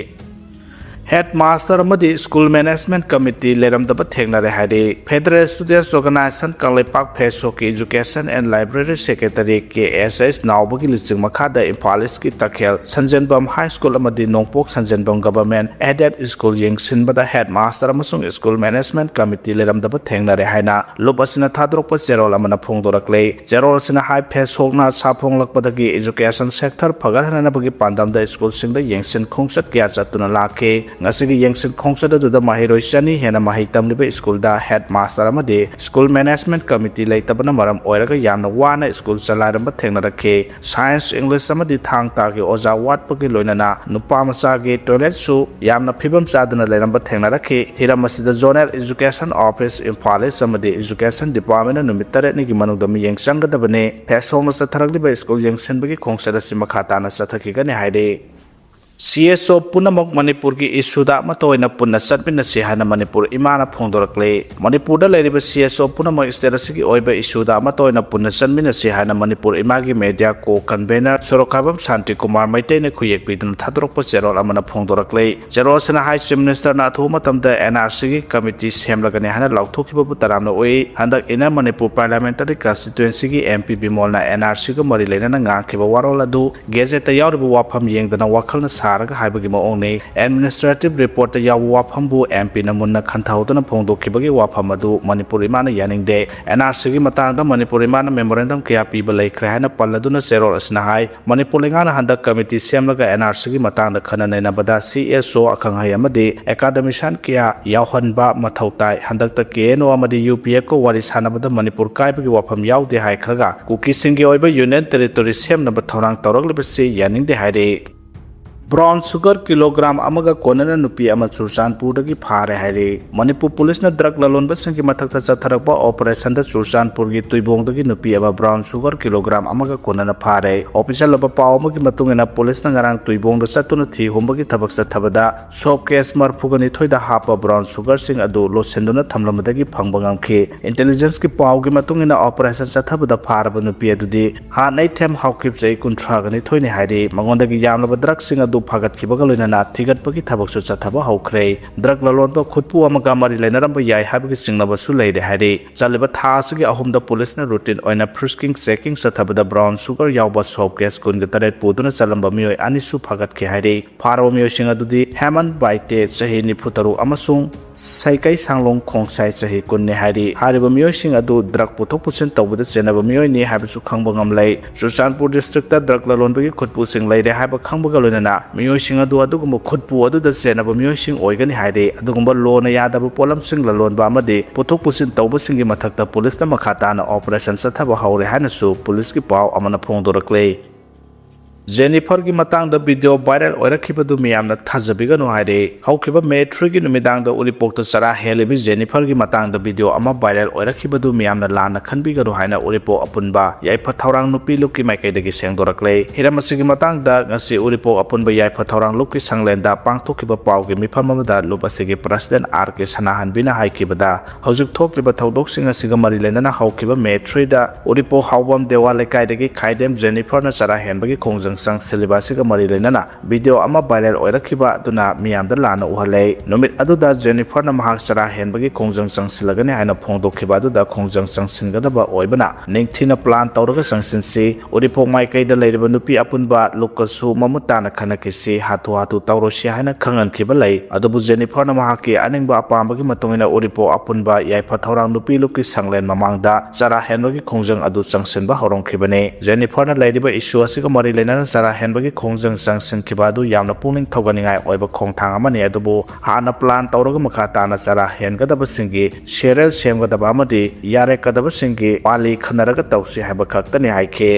Headmaster ꯑꯃꯗꯤ School Management Committee ꯂꯩꯔꯝꯗꯕ ꯊꯦꯡꯅꯔꯦ ꯍꯥꯏꯔꯤ꯫ Federal Students Organization Kangleipak ꯐꯦꯁꯣꯛꯀꯤ Education and Library Secretary ꯀꯦ ꯑꯦꯁ ꯑꯦꯁ ꯅꯥꯎꯕꯒꯤ ꯂꯨꯆꯤꯡ ꯃꯈꯥꯗ ꯏꯝꯐꯥꯜ ꯏꯁꯀꯤ ꯇꯈꯦꯜ ꯁꯟꯖꯦꯟꯕꯝ High School ꯑꯃꯗꯤ ꯅꯣꯡꯄꯣꯛ ꯁꯟꯖꯦꯟꯕꯝ Government Aided School ꯌꯦꯡꯁꯤꯟꯕꯗ headmaster ꯑꯃꯁꯨꯡ School Management Committee ꯂꯩꯔꯝꯗꯕ ꯊꯦꯡꯅꯔꯦ ꯍꯥꯏꯅ ꯂꯨꯞ ꯑꯁꯤꯅ ꯊꯥꯗꯣꯔꯛꯄ ꯆꯦꯔꯣꯜ ꯑꯃꯅ ꯐꯣꯡꯗꯣꯔꯛꯂꯦ꯫ ꯆꯦꯔꯣꯜ ꯑꯁꯤꯅ ꯍꯥꯏ, ꯐꯦꯁꯣꯛꯅ ꯁꯥꯐꯣꯡꯂꯛꯄꯗꯒꯤ education sector ꯐꯒꯠꯍꯟꯅꯕꯒꯤ ꯄꯥꯟꯗꯝꯗ ꯁ꯭ꯀꯨꯜꯁꯤꯡꯗ ꯌꯦꯡꯁꯤꯟ ꯈꯣꯡꯆꯠ ꯀꯌꯥ ꯆꯠꯇꯨꯅ ꯂꯥꯛꯈꯤ꯫ ꯉꯁꯤꯒꯤ ꯌꯦꯡꯁꯤꯟ ꯈꯣꯡꯆꯠ ꯑꯗꯨꯗ ꯃꯍꯩꯔꯣꯏ ꯆꯅꯤ ꯍꯦꯟꯅ ꯃꯍꯩ ꯇꯝꯂꯤꯕ ꯁ꯭ꯀꯨꯜꯗ headmaster ꯑꯃꯗꯤ School Management Committee ꯂꯩꯇꯕꯅ ꯃꯔꯝ ꯑꯣꯏꯔꯒ ꯌꯥꯝꯅ ꯋꯥꯅ ꯁ꯭ꯀꯨꯜ ꯆꯂꯥꯏꯔꯝꯕ ꯊꯦꯡꯅꯔꯛꯈꯤ꯫ Science, English ꯑꯃꯗꯤ ꯊꯥꯡ ꯇꯥꯒꯤ ꯑꯣꯖꯥ ꯋꯥꯠꯄꯒꯤ ꯂꯣꯏꯅꯅ ꯅꯨꯄꯥ ꯃꯆꯥꯒꯤ toilet ꯁꯨ ꯌꯥꯝꯅ ꯐꯤꯕꯝ ꯆꯥꯗꯅ ꯂꯩꯔꯝꯕ ꯊꯦꯡꯅꯔꯛꯈꯤ꯫ ꯍꯤꯔꯝ ꯑꯁꯤꯗ Zonal Education Office, ꯏꯝꯐꯥꯜ ꯏꯁ ꯑꯃꯗꯤ Education Department ꯅ ꯅꯨꯃꯤꯠ ꯇꯔꯦꯠꯅꯤꯒꯤ ꯃꯅꯨꯡꯗ ꯃꯤꯠꯌꯦꯡ ꯆꯪꯒꯗꯕꯅꯤ꯫ ꯐꯦꯁꯣꯛꯅ ꯆꯠꯊꯔꯛꯂꯤꯕ ꯁ꯭ꯀꯨꯜ ꯌꯦꯡꯁꯤꯟꯕꯒꯤ ꯈꯣꯡꯆꯠ ꯑꯁꯤ ꯃꯈꯥ ꯇꯥꯅ ꯆꯠꯊꯈꯤꯒꯅꯤ ꯍꯥꯏꯔꯤ꯫ ꯁꯤ ꯑꯦꯁ ꯑꯣ ꯄꯨꯝꯅꯃꯛ ꯃꯅꯤꯄꯨꯔꯒꯤ ꯏꯁꯨꯗ ꯑꯃꯠꯇ ꯑꯣꯏꯅ ꯄꯨꯟꯅ ꯆꯠꯃꯤꯟꯅꯁꯤ ꯍꯥꯏꯅ ꯃꯅꯤꯄꯨꯔ ꯏꯃꯥꯅ ꯐꯣꯡꯗꯣꯔꯛꯂꯦ꯫ ꯃꯅꯤꯄꯨꯔꯗ ꯂꯩꯔꯤꯕ ꯁꯤ ꯑꯦꯁ ꯑꯣ ꯄꯨꯝꯅꯃꯛ state ꯑꯁꯤꯒꯤ ꯑꯣꯏꯕ ꯏꯁꯨꯗ ꯑꯃꯠꯇ ꯑꯣꯏꯅ ꯄꯨꯟꯅ ꯆꯠꯃꯤꯟꯅꯁꯤ ꯍꯥꯏꯅ ꯃꯅꯤꯄꯨꯔ ꯏꯃꯥꯒꯤ media co-convener ꯁꯣꯔꯣꯛꯈꯥꯏꯕꯝ ꯁꯥꯟꯇꯤ ꯀꯨꯃꯥꯔ ꯃꯩꯇꯩꯅ ꯈꯨꯌꯦꯛ ꯄꯤꯗꯨꯅ ꯊꯥꯗꯣꯔꯛꯄ ꯆꯦꯔꯣꯜ ꯑꯃꯅ ꯐꯣꯡꯗꯣꯔꯛꯂꯦ꯫ ꯆꯦꯔꯣꯜ ꯑꯁꯤꯅ ꯍꯥꯏ, Chief Minister ꯅ ꯑꯊꯨꯕ ꯃꯇꯝꯗ N R C ꯒꯤ committee ꯁꯦꯝꯂꯒꯅꯤ ꯍꯥꯏꯅ ꯂꯥꯎꯊꯣꯛꯈꯤꯕꯕꯨ ꯇꯔꯥꯝꯅ ꯎꯏ꯫ ꯍꯟꯗꯛ Inner Manipur Parliamentary Constituency ꯒꯤ M P ꯕꯤꯃꯣꯜꯅ N R C ꯒ ꯃꯔꯤ ꯂꯩꯅꯅ ꯉꯥꯡꯈꯤꯕ ꯋꯥꯔꯣꯜ ꯑꯗꯨ Gazette ꯇ ꯌꯥꯎꯔꯤꯕ ꯋꯥꯐꯝ ꯌꯦꯡꯗꯅ ꯋꯥꯈꯜꯅ ꯁꯥꯔꯒ ꯍꯥꯏꯕꯒꯤ ꯃꯑꯣꯡꯅꯤ꯫ Administrative report ꯇ ꯌꯥꯎꯕ ꯋꯥꯐꯝꯕꯨ M P ꯅ ꯃꯨꯟꯅ ꯈꯟꯊꯍꯧꯗꯅ ꯐꯣꯡꯗꯣꯛꯈꯤꯕꯒꯤ ꯋꯥꯐꯝ ꯑꯗꯨ ꯃꯅꯤꯄꯨꯔ ꯏꯃꯥꯅ ꯌꯥꯅꯤꯡꯗꯦ꯫ N R C ꯒꯤ ꯃꯇꯥꯡꯗ ꯃꯅꯤꯄꯨꯔ ꯏꯃꯥꯅ memorandum ꯀꯌꯥ ꯄꯤꯕ ꯂꯩꯈ꯭ꯔꯦ ꯍꯥꯏꯅ ꯄꯜꯂꯗꯨꯅ ꯆꯦꯔꯣꯜ ꯑꯁꯤꯅ ꯍꯥꯏ, ꯃꯅꯤꯄꯨꯔ ꯂꯩꯉꯥꯛꯅ ꯍꯟꯗꯛ committee ꯁꯦꯝꯂꯒ N R C ꯒꯤ ꯃꯇꯥꯡꯗ ꯈꯟꯅ ꯅꯩꯅꯕꯗ C S O ꯑꯈꯪ ꯑꯍꯩ ꯑꯃꯗꯤ academician ꯀꯌꯥ ꯌꯥꯎꯍꯟꯕ ꯃꯊꯧ ꯇꯥꯏ꯫ ꯍꯟꯗꯛꯇ K N O ꯑꯃꯗꯤ U P F ꯀ ꯋꯥꯔꯤ ꯁꯥꯟꯅꯕꯗ ꯃꯅꯤꯄꯨꯔ ꯀꯥꯏꯕꯒꯤ ꯋꯥꯐꯝ ꯌꯥꯎꯗꯦ ꯍꯥꯏꯈ꯭ꯔꯒ ꯀꯨꯀꯤꯁꯤꯡꯒꯤ ꯑꯣꯏꯕ union territory ꯁꯦꯝꯅꯕ ꯊꯧꯔꯥꯡ ꯇꯧꯔꯛꯂꯤꯕꯁꯤ ꯌꯥꯅꯤꯡꯗꯦ ꯍꯥꯏꯔꯤ꯫ Brown sugar kilogram ꯑꯃꯒ ꯀꯣꯟꯅꯅ ꯅꯨꯄꯤ ꯑꯃ ꯆꯨꯔꯆꯥꯟꯄꯨꯔꯗꯒꯤ ꯐꯥꯔꯦ ꯍꯥꯏꯔꯤ꯫ ꯃꯅꯤꯄꯨꯔ ꯄꯨꯂꯤꯁꯅ drug ꯂꯂꯣꯟꯕꯁꯤꯡꯒꯤ ꯃꯊꯛꯇ ꯆꯠꯊꯔꯛꯄ operation ꯗ ꯆꯨꯔꯆꯥꯟꯄꯨꯔꯒꯤ ꯇꯨꯏꯕꯣꯡꯗꯒꯤ ꯅꯨꯄꯤ ꯑꯃ brown sugar kilogram ꯑꯃꯒ ꯀꯣꯟꯅꯅ ꯐꯥꯔꯦ꯫ Official ꯑꯣꯏꯕ ꯄꯥꯎ ꯑꯃꯒꯤ ꯃꯇꯨꯡ ꯏꯟꯅ, ꯄꯨꯂꯤꯁꯅ ꯉꯔꯥꯡ ꯇꯨꯏꯕꯣꯡꯗ ꯆꯠꯇꯨꯅ ꯊꯤ ꯍꯨꯝꯕꯒꯤ ꯊꯕꯛ ꯆꯠꯊꯕꯗ soap case ꯃꯔꯤꯐꯨꯒ ꯅꯤꯊꯣꯏꯗ ꯍꯥꯞꯄ brown sugar ꯁꯤꯡ ꯑꯗꯨ ꯂꯣꯠꯁꯤꯟꯗꯨꯅ ꯊꯝꯂꯝꯕꯗꯒꯤ ꯐꯪꯕ ꯉꯝꯈꯤ꯫ Intelligence ꯀꯤ ꯄꯥꯎꯒꯤ ꯃꯇꯨꯡ ꯏꯟꯅ, operation ꯆꯠꯊꯕꯗ ꯐꯥꯔꯕ ꯅꯨꯄꯤ ꯑꯗꯨꯗꯤ ꯍꯥꯠꯅꯩꯊꯦꯝ ꯍꯥꯎꯀꯤꯞ, ꯆꯍꯤ ꯀꯨꯟꯊ꯭ꯔꯥꯒ ꯅꯤꯊꯣꯏꯅꯤ ꯍꯥꯏꯔꯤ꯫ ꯃꯉꯣꯟꯗꯒꯤ ꯌꯥꯝꯂꯕ drug ꯁꯤꯡ ꯑꯗꯨ ꯐꯥꯒꯠꯈꯤꯕꯒ ꯂꯣꯏꯅꯅ ꯊꯤꯒꯠꯄꯒꯤ ꯊꯕꯛꯁꯨ ꯆꯠꯊꯕ ꯍꯧꯈ꯭ꯔꯦ꯫ Drug ꯂꯂꯣꯟꯕ ꯈꯨꯠꯄꯨ ꯑꯃꯒ ꯃꯔꯤ ꯂꯩꯅꯔꯝꯕ ꯌꯥꯏ ꯍꯥꯏꯕꯒꯤ ꯆꯤꯡꯅꯕꯁꯨ ꯂꯩꯔꯦ ꯍꯥꯏꯔꯤ꯫ ꯆꯠꯂꯤꯕ ꯊꯥ ꯑꯁꯤꯒꯤ ꯑꯍꯨꯝꯗ ꯄꯨꯂꯤꯁꯅ routine ꯑꯣꯏꯅ frisking checking ꯆꯠꯊꯕꯗ brown sugar ꯌꯥꯎꯕ soap case ꯀꯨꯟꯒ ꯇꯔꯦꯠ ꯄꯨꯗꯨꯅ ꯆꯠꯂꯝꯕ ꯃꯤꯑꯣꯏ ꯑꯅꯤꯁꯨ ꯐꯥꯒꯠꯈꯤ ꯍꯥꯏꯔꯤ꯫ ꯐꯥꯔꯕ ꯃꯤꯑꯣꯏꯁꯤꯡ ꯑꯗꯨꯗꯤ ꯍꯦꯃꯟ ꯕꯥꯏꯇꯦ, ꯆꯍꯤ ꯅꯤꯐꯨ ꯇꯔꯨꯛ, ꯑꯃꯁꯨꯡ ꯁꯩꯀꯩ ꯁꯥꯡꯂꯣꯡ ꯈꯣꯡꯁꯥꯏ, ꯆꯍꯤ ꯀꯨꯟꯅꯤ ꯍꯥꯏꯔꯤ꯫ ꯍꯥꯏꯔꯤꯕ ꯃꯤꯑꯣꯏꯁꯤꯡ ꯑꯗꯨ drug ꯄꯨꯊꯣꯛ ꯄꯨꯁꯤꯟ ꯇꯧꯕꯗ ꯆꯦꯟꯅꯕ ꯃꯤꯑꯣꯏꯅꯤ ꯍꯥꯏꯕꯁꯨ ꯈꯪꯕ ꯉꯝꯂꯦ꯫ ꯆꯨꯔꯆꯥꯟꯄꯨꯔ district ꯇ drug ꯂꯂꯣꯟꯕꯒꯤ ꯈꯨꯠꯄꯨꯁꯤꯡ ꯂꯩꯔꯦ ꯍꯥꯏꯕ ꯈꯪꯕꯒ ꯂꯣꯏꯅꯅ ꯃꯤꯑꯣꯏꯁꯤꯡ ꯑꯗꯨ ꯑꯗꯨꯒꯨꯝꯕ ꯈꯨꯠꯄꯨ ꯑꯗꯨꯗ ꯆꯦꯟꯅꯕ ꯃꯤꯑꯣꯏꯁꯤꯡ ꯑꯣꯏꯒꯅꯤ ꯍꯥꯏꯔꯤ꯫ ꯑꯗꯨꯒꯨꯝꯕ ꯂꯣꯅ ꯌꯥꯗꯕ ꯄꯣꯠꯂꯝꯁꯤꯡ ꯂꯂꯣꯟꯕ ꯑꯃꯗꯤ ꯄꯨꯊꯣꯛ ꯄꯨꯁꯤꯟ ꯇꯧꯕꯁꯤꯡꯒꯤ ꯃꯊꯛꯇ ꯄꯨꯂꯤꯁꯅ ꯃꯈꯥ ꯇꯥꯅ operation ꯆꯠꯊꯕ ꯍꯧꯔꯦ ꯍꯥꯏꯅꯁꯨ ꯄꯨꯂꯤꯁꯀꯤ ꯄꯥꯎ ꯑꯃꯅ ꯐꯣꯡꯗꯣꯔꯛꯂꯦ꯫ ꯖꯦꯅꯤꯐꯔꯒꯤ ꯃꯇꯥꯡꯗ video viral ꯑꯣꯏꯔꯛꯈꯤꯕꯗꯨ ꯃꯤꯌꯥꯝꯅ ꯊꯥꯖꯕꯤꯒꯅꯨ ꯍꯥꯏꯔꯦ꯫ ꯍꯧꯈꯤꯕ May three ꯒꯤ ꯅꯨꯃꯤꯗꯥꯡꯗ ꯎꯔꯤꯄꯣꯛꯇ ꯆꯔꯥ ꯍꯦꯜꯂꯤꯕꯤ ꯖꯦꯅꯤꯐꯔꯒꯤ ꯃꯇꯥꯡꯗ video ꯑꯃ viral ꯑꯣꯏꯔꯛꯈꯤꯕꯗꯨ ꯃꯤꯌꯥꯝꯅ ꯂꯥꯟꯅ ꯈꯟꯕꯤꯒꯅꯨ ꯍꯥꯏꯅ ꯎꯔꯤꯄꯣꯛ ꯑꯄꯨꯟꯕ ꯌꯥꯏꯐ ꯊꯧꯔꯥꯡ ꯅꯨꯄꯤ ꯂꯨꯞꯀꯤ ꯃꯥꯏꯀꯩꯗꯒꯤ ꯁꯦꯡꯗꯣꯔꯛꯂꯦ꯫ ꯍꯤꯔꯝ ꯑꯁꯤꯒꯤ ꯃꯇꯥꯡꯗ ꯉꯁꯤ ꯎꯔꯤꯄꯣꯛ ꯑꯄꯨꯟꯕ ꯌꯥꯏꯐ ꯊꯧꯔꯥꯡ ꯂꯨꯞꯀꯤ ꯁꯪꯂꯦꯟꯗ ꯄꯥꯡꯊꯣꯛꯈꯤꯕ ꯄꯥꯎꯒꯤ ꯃꯤꯐꯝ ꯑꯃꯗ ꯂꯨꯞ ꯑꯁꯤꯒꯤ president R K ꯁꯅꯥꯍꯟꯕꯤꯅ ꯍꯥꯏꯈꯤꯕꯗ, ꯍꯧꯖꯤꯛ ꯊꯣꯛꯂꯤꯕ ꯊꯧꯗꯣꯛꯁꯤꯡ ꯑꯁꯤꯒ ꯃꯔꯤ ꯂꯩꯅꯅ ꯍꯧꯈꯤꯕ May three ꯗ ꯎꯔꯤꯄꯣꯛ ꯍꯥꯎꯕꯝ ꯗꯦꯋꯥ ꯂꯩꯀꯥꯏꯗꯒꯤ ꯈꯥꯏꯗꯦꯝ ꯖꯦꯅꯤꯐꯔꯅ ꯆꯔꯥ ꯍꯦꯟꯕꯒꯤ ꯈꯣꯡꯖꯪ ꯆꯪꯁꯤꯜꯂꯤꯕ ꯑꯁꯤꯒ ꯃꯔꯤ ꯂꯩꯅꯅ ꯚꯤꯗꯤꯑꯣ ꯑꯃ ꯚꯥꯏꯔꯦꯜ ꯑꯣꯏꯔꯛꯈꯤꯕ ꯑꯗꯨꯅ ꯃꯤꯌꯥꯝꯗ ꯂꯥꯟꯅ ꯎꯍꯜꯂꯦ꯫ ꯅꯨꯃꯤꯠ ꯑꯗꯨꯗ ꯖꯦꯅꯤꯐꯔꯅ ꯃꯍꯥꯛ ꯆꯔꯥ ꯍꯦꯟꯕꯒꯤ ꯈꯣꯡꯖꯪ ꯆꯪꯁꯤꯜꯂꯒꯅꯤ ꯍꯥꯏꯅ ꯐꯣꯡꯗꯣꯛꯈꯤꯕ ꯑꯗꯨꯗ ꯈꯣꯡꯖꯪ ꯆꯪꯁꯤꯟꯒꯗꯕ ꯑꯣꯏꯕꯅ ꯅꯤꯡꯊꯤꯅ ꯄ꯭ꯂꯥꯟ ꯇꯧꯔꯒ ꯆꯪꯁꯤꯟꯁꯤ꯫ ꯎꯔꯤꯄꯣꯛ ꯃꯥꯏꯀꯩꯗ ꯂꯩꯔꯤꯕ ꯅꯨꯄꯤ ꯑꯄꯨꯟꯕ ꯂꯨꯞꯀꯁꯨ ꯃꯃꯨꯠ ꯇꯥꯅ ꯈꯟꯅꯈꯤꯁꯤ, ꯍꯥꯊꯨ ꯍꯥꯊꯨ ꯇꯧꯔꯣꯏꯁꯤ ꯍꯥꯏꯅ ꯈꯪꯍꯟꯈꯤꯕ ꯂꯩ꯫ ꯑꯗꯨꯕꯨ ꯖꯦꯅꯤꯐꯔꯅ ꯃꯍꯥꯛꯀꯤ ꯑꯅꯤꯡꯕ ꯑꯄꯥꯝꯕꯒꯤ ꯃꯇꯨꯡ ꯏꯟꯅ ꯎꯔꯤꯄꯣꯛ ꯑꯄꯨꯟꯕ ꯌꯥꯏꯐ ꯊꯧꯔꯥꯡ ꯅꯨꯄꯤ ꯂꯨꯞꯀꯤ ꯁꯪꯂꯦꯟ ꯃꯃꯥꯡꯗ ꯆꯔꯥ ꯍꯦꯟꯕꯒꯤ ꯈꯣꯡꯖꯪ ꯑꯗꯨ ꯆꯪꯁꯤꯟꯕ ꯍꯧꯔꯝꯈꯤꯕꯅꯤ꯫ ꯖꯦꯅꯤꯐꯔꯅ ꯂꯩꯔꯤꯕ ꯏꯁꯨ ꯑꯁꯤꯒ ꯃꯔꯤ ꯂꯩꯅꯅ ꯆꯔꯥ ꯍꯦꯟꯕꯒꯤ ꯈꯣꯡꯖꯪ ꯆꯪꯁꯤꯟꯈꯤꯕ ꯑꯗꯨ ꯌꯥꯝꯅ ꯄꯨꯛꯅꯤꯡ ꯊꯧꯒꯠꯅꯤꯡꯉꯥꯏ ꯑꯣꯏꯕ ꯈꯣꯡꯊꯥꯡ ꯑꯃꯅꯤ, ꯑꯗꯨꯕꯨ ꯍꯥꯟꯅ ꯄ꯭ꯂꯥꯟ ꯇꯧꯔꯒ ꯃꯈꯥ ꯇꯥꯅ ꯆꯔꯥ ꯍꯦꯟꯒꯗꯕꯁꯤꯡꯒꯤ ꯁꯦꯔꯦꯜ ꯁꯦꯝꯒꯗꯕ ꯑꯃꯗꯤ ꯌꯥꯔꯦꯀꯗꯕꯁꯤꯡꯒꯤ ꯄꯥꯂꯤ ꯈꯟꯅꯔꯒ ꯇꯧꯁꯤ ꯍꯥꯏꯕ ꯈꯛꯇꯅꯤ ꯍꯥꯏꯈꯤ꯫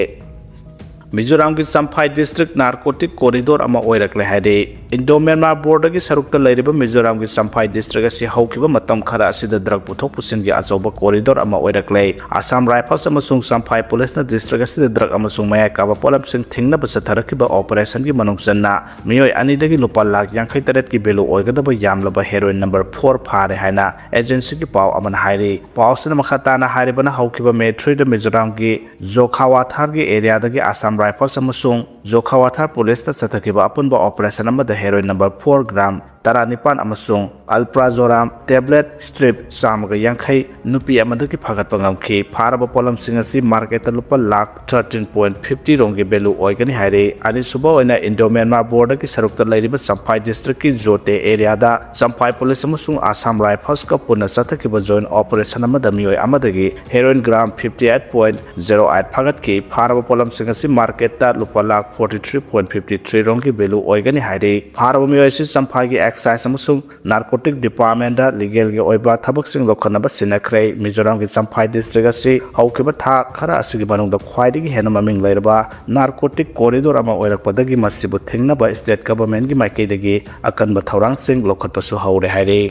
ꯃꯤꯖꯣꯔꯥꯝꯒꯤ ꯆꯝꯐꯥꯏ ꯗꯤꯁꯇ꯭ꯔꯤꯛ ꯅꯥꯔꯀꯣꯇꯤꯛ ꯀꯣꯔꯤꯗꯣꯔ ꯑꯃ ꯑꯣꯏꯔꯛꯂꯦ ꯍꯥꯏꯔꯤ꯫ ꯏꯟꯗꯣ ꯃ꯭ꯌꯥꯟꯃꯥꯔ ꯕꯣꯔꯗꯔꯒꯤ ꯁꯔꯨꯛꯇ ꯂꯩꯔꯤꯕ ꯃꯤꯖꯣꯔꯥꯝꯒꯤ ꯆꯝꯐꯥꯏ ꯗꯤꯁꯇ꯭ꯔꯤꯛ ꯑꯁꯤ ꯍꯧꯈꯤꯕ ꯃꯇꯝ ꯈꯔ ꯑꯁꯤꯗ ꯗ꯭ꯔꯒ ꯄꯨꯊꯣꯛ ꯄꯨꯁꯤꯟꯒꯤ ꯑꯆꯧꯕ ꯀꯣꯔꯤꯗꯣꯔ ꯑꯃ ꯑꯣꯏꯔꯛꯂꯦ꯫ ꯑꯁꯥꯝ ꯔꯥꯏꯐꯜꯁ ꯑꯃꯁꯨꯡ ꯆꯝꯐꯥꯏ ꯄꯨꯂꯤꯁꯅ ꯗꯤꯁꯇ꯭ꯔꯤꯛ ꯑꯁꯤꯗ ꯗ꯭ꯔꯒ ꯑꯃꯁꯨꯡ ꯃꯌꯥꯏ ꯀꯥꯕ ꯄꯣꯠꯂꯝꯁꯤꯡ ꯊꯤꯡꯅꯕ ꯆꯠꯊꯔꯛꯈꯤꯕ ꯑꯣꯄꯔꯦꯁꯟꯒꯤ ꯃꯅꯨꯡ ꯆꯟꯅ ꯃꯤꯑꯣꯏ ꯑꯅꯤꯗꯒꯤ ꯂꯨꯄꯥ ꯂꯥꯈ ꯌꯥꯡꯈꯩ ꯇꯔꯦꯠꯀꯤ ꯚꯦꯂꯨ ꯑꯣꯏꯒꯗꯕ ꯌꯥꯝꯂꯕ ꯍꯦꯔꯣꯏꯟ ꯅꯝꯕꯔ ꯐꯣꯔ ꯐꯥꯔꯦ ꯍꯥꯏꯅ ꯑꯦꯖꯦꯟꯁꯤꯒꯤ ꯄꯥꯎ ꯑꯃꯅ ꯍꯥꯏꯔꯤ꯫ ꯄꯥꯎ ꯑꯁꯤꯅ ꯃꯈꯥ ꯇꯥꯅ ꯍꯥꯏꯔꯤꯕꯅ, ꯍꯧꯈꯤꯕ ꯃꯦ ꯊ꯭ꯔꯤꯗ ꯃꯤꯖꯣꯔꯥꯝꯒꯤ ꯖꯣꯈꯥꯋꯥꯊꯥꯔꯒꯤ ꯑꯦꯔꯤꯌꯥꯗꯒꯤ ꯑꯁꯥꯝ ꯔꯥꯏꯐꯜꯁ ꯑꯃꯁꯨꯡ ꯖꯣꯈꯥꯋꯥꯊꯥꯔ ꯄꯨꯂꯤꯁꯇ ꯆꯠꯊꯈꯤꯕ ꯑꯄꯨꯟꯕ ꯑꯣꯄꯔꯦꯁꯟ ꯑꯃꯗ ꯍꯦꯔꯣꯏꯟ ꯅꯝꯕꯔ ꯐꯣꯔ ꯒ꯭ꯔꯥꯝ ꯇꯔꯥꯅꯤꯄꯥꯟ ꯑꯃꯁꯨꯡ ꯑꯜꯄ꯭ꯔꯥꯖꯣꯔꯥꯝ ꯇꯦꯕ꯭ꯂꯦꯠ ꯁ꯭ꯇ꯭ꯔꯤꯞ ꯆꯥꯝꯃꯒ ꯌꯥꯡꯈꯩ ꯅꯨꯄꯤ ꯑꯃꯗꯒꯤ ꯐꯥꯒꯠꯄ ꯉꯝꯈꯤ꯫ ꯐꯥꯔꯕ ꯄꯣꯠꯂꯝꯁꯤꯡ ꯑꯁꯤ ꯃꯥꯔꯀꯦꯠꯇ ꯂꯨꯄꯥ ꯂꯥꯈ ꯊꯥꯔꯇꯤꯟ ꯄꯣꯏꯟ ꯐꯤꯐꯇꯤ ꯔꯣꯝꯒꯤ ꯚꯦꯂꯨ ꯑꯣꯏꯒꯅꯤ ꯍꯥꯏꯔꯤ꯫ ꯑꯅꯤꯁꯨꯕ ꯑꯣꯏꯅ ꯏꯟꯗꯣ ꯃ꯭ꯌꯥꯟꯃꯥꯔ ꯕꯣꯔꯗꯔꯒꯤ ꯁꯔꯨꯛꯇ ꯂꯩꯔꯤꯕ ꯆꯝꯐꯥꯏ ꯗꯤꯁꯇ꯭ꯔꯤꯛꯀꯤ ꯖꯣꯇꯦ ꯑꯦꯔꯤꯌꯥꯗ ꯆꯝꯐꯥꯏ ꯄꯨꯂꯤꯁ ꯑꯃꯁꯨꯡ ꯑꯁꯥꯝ ꯔꯥꯏꯐꯜꯁꯀ ꯄꯨꯟꯅ ꯆꯠꯊꯈꯤꯕ ꯖꯣꯏꯟ ꯑꯣꯄꯔꯦꯁꯟ ꯑꯃꯗ ꯃꯤꯑꯣꯏ ꯑꯃꯗꯒꯤ heroin gram fifty eight point zero eight ꯐꯥꯒꯠꯈꯤ꯫ ꯐꯥꯔꯕ ꯄꯣꯠꯂꯝꯁꯤꯡ ꯑꯁꯤ ꯃꯥꯔꯀꯦꯠꯇ ꯂꯨꯄꯥ lakh forty three point fifty three ꯔꯣꯝꯒꯤ ꯚꯦꯂꯨ ꯑꯣꯏꯒꯅꯤ ꯍꯥꯏꯔꯤ꯫ ꯐꯥꯔꯕ ꯃꯤꯑꯣꯏ ꯑꯁꯤ ꯆꯝꯐꯥꯏꯒꯤ ꯑꯦꯛꯁꯥꯏꯖ ꯑꯃꯁꯨꯡ ꯅꯥꯔꯀꯣꯇꯤꯛ ꯗꯤꯄꯥꯔꯠꯃꯦꯟꯗ ꯂꯤꯒꯦꯜꯒꯤ ꯑꯣꯏꯕ ꯊꯕꯛꯁꯤꯡ ꯂꯧꯈꯠꯅꯕ ꯁꯤꯟꯅꯈ꯭ꯔꯦ꯫ ꯃꯤꯖꯣꯔꯥꯝꯒꯤ ꯆꯝꯐꯥꯏ ꯗꯤꯁꯇ꯭ꯔꯤꯛ ꯑꯁꯤ ꯍꯧꯈꯤꯕ ꯊꯥ ꯈꯔ ꯑꯁꯤꯒꯤ ꯃꯅꯨꯡꯗ ꯈ꯭ꯋꯥꯏꯗꯒꯤ ꯍꯦꯟꯅ ꯃꯃꯤꯡ ꯂꯩꯔꯕ ꯅꯥꯔꯀꯣꯇꯤꯛ ꯀꯣꯔꯤꯗꯣꯔ ꯑꯃ ꯑꯣꯏꯔꯛꯄꯗꯒꯤ ꯃꯁꯤꯕꯨ ꯊꯤꯡꯅꯕ ꯁ꯭ꯇꯦꯠ ꯒꯚꯔꯟꯃꯦꯟꯠꯀꯤ ꯃꯥꯏꯀꯩꯗꯒꯤ ꯑꯀꯟꯕ ꯊꯧꯔꯥꯡꯁꯤꯡ ꯂꯧꯈꯠꯄꯁꯨ ꯍꯧꯔꯦ ꯍꯥꯏꯔꯤ꯫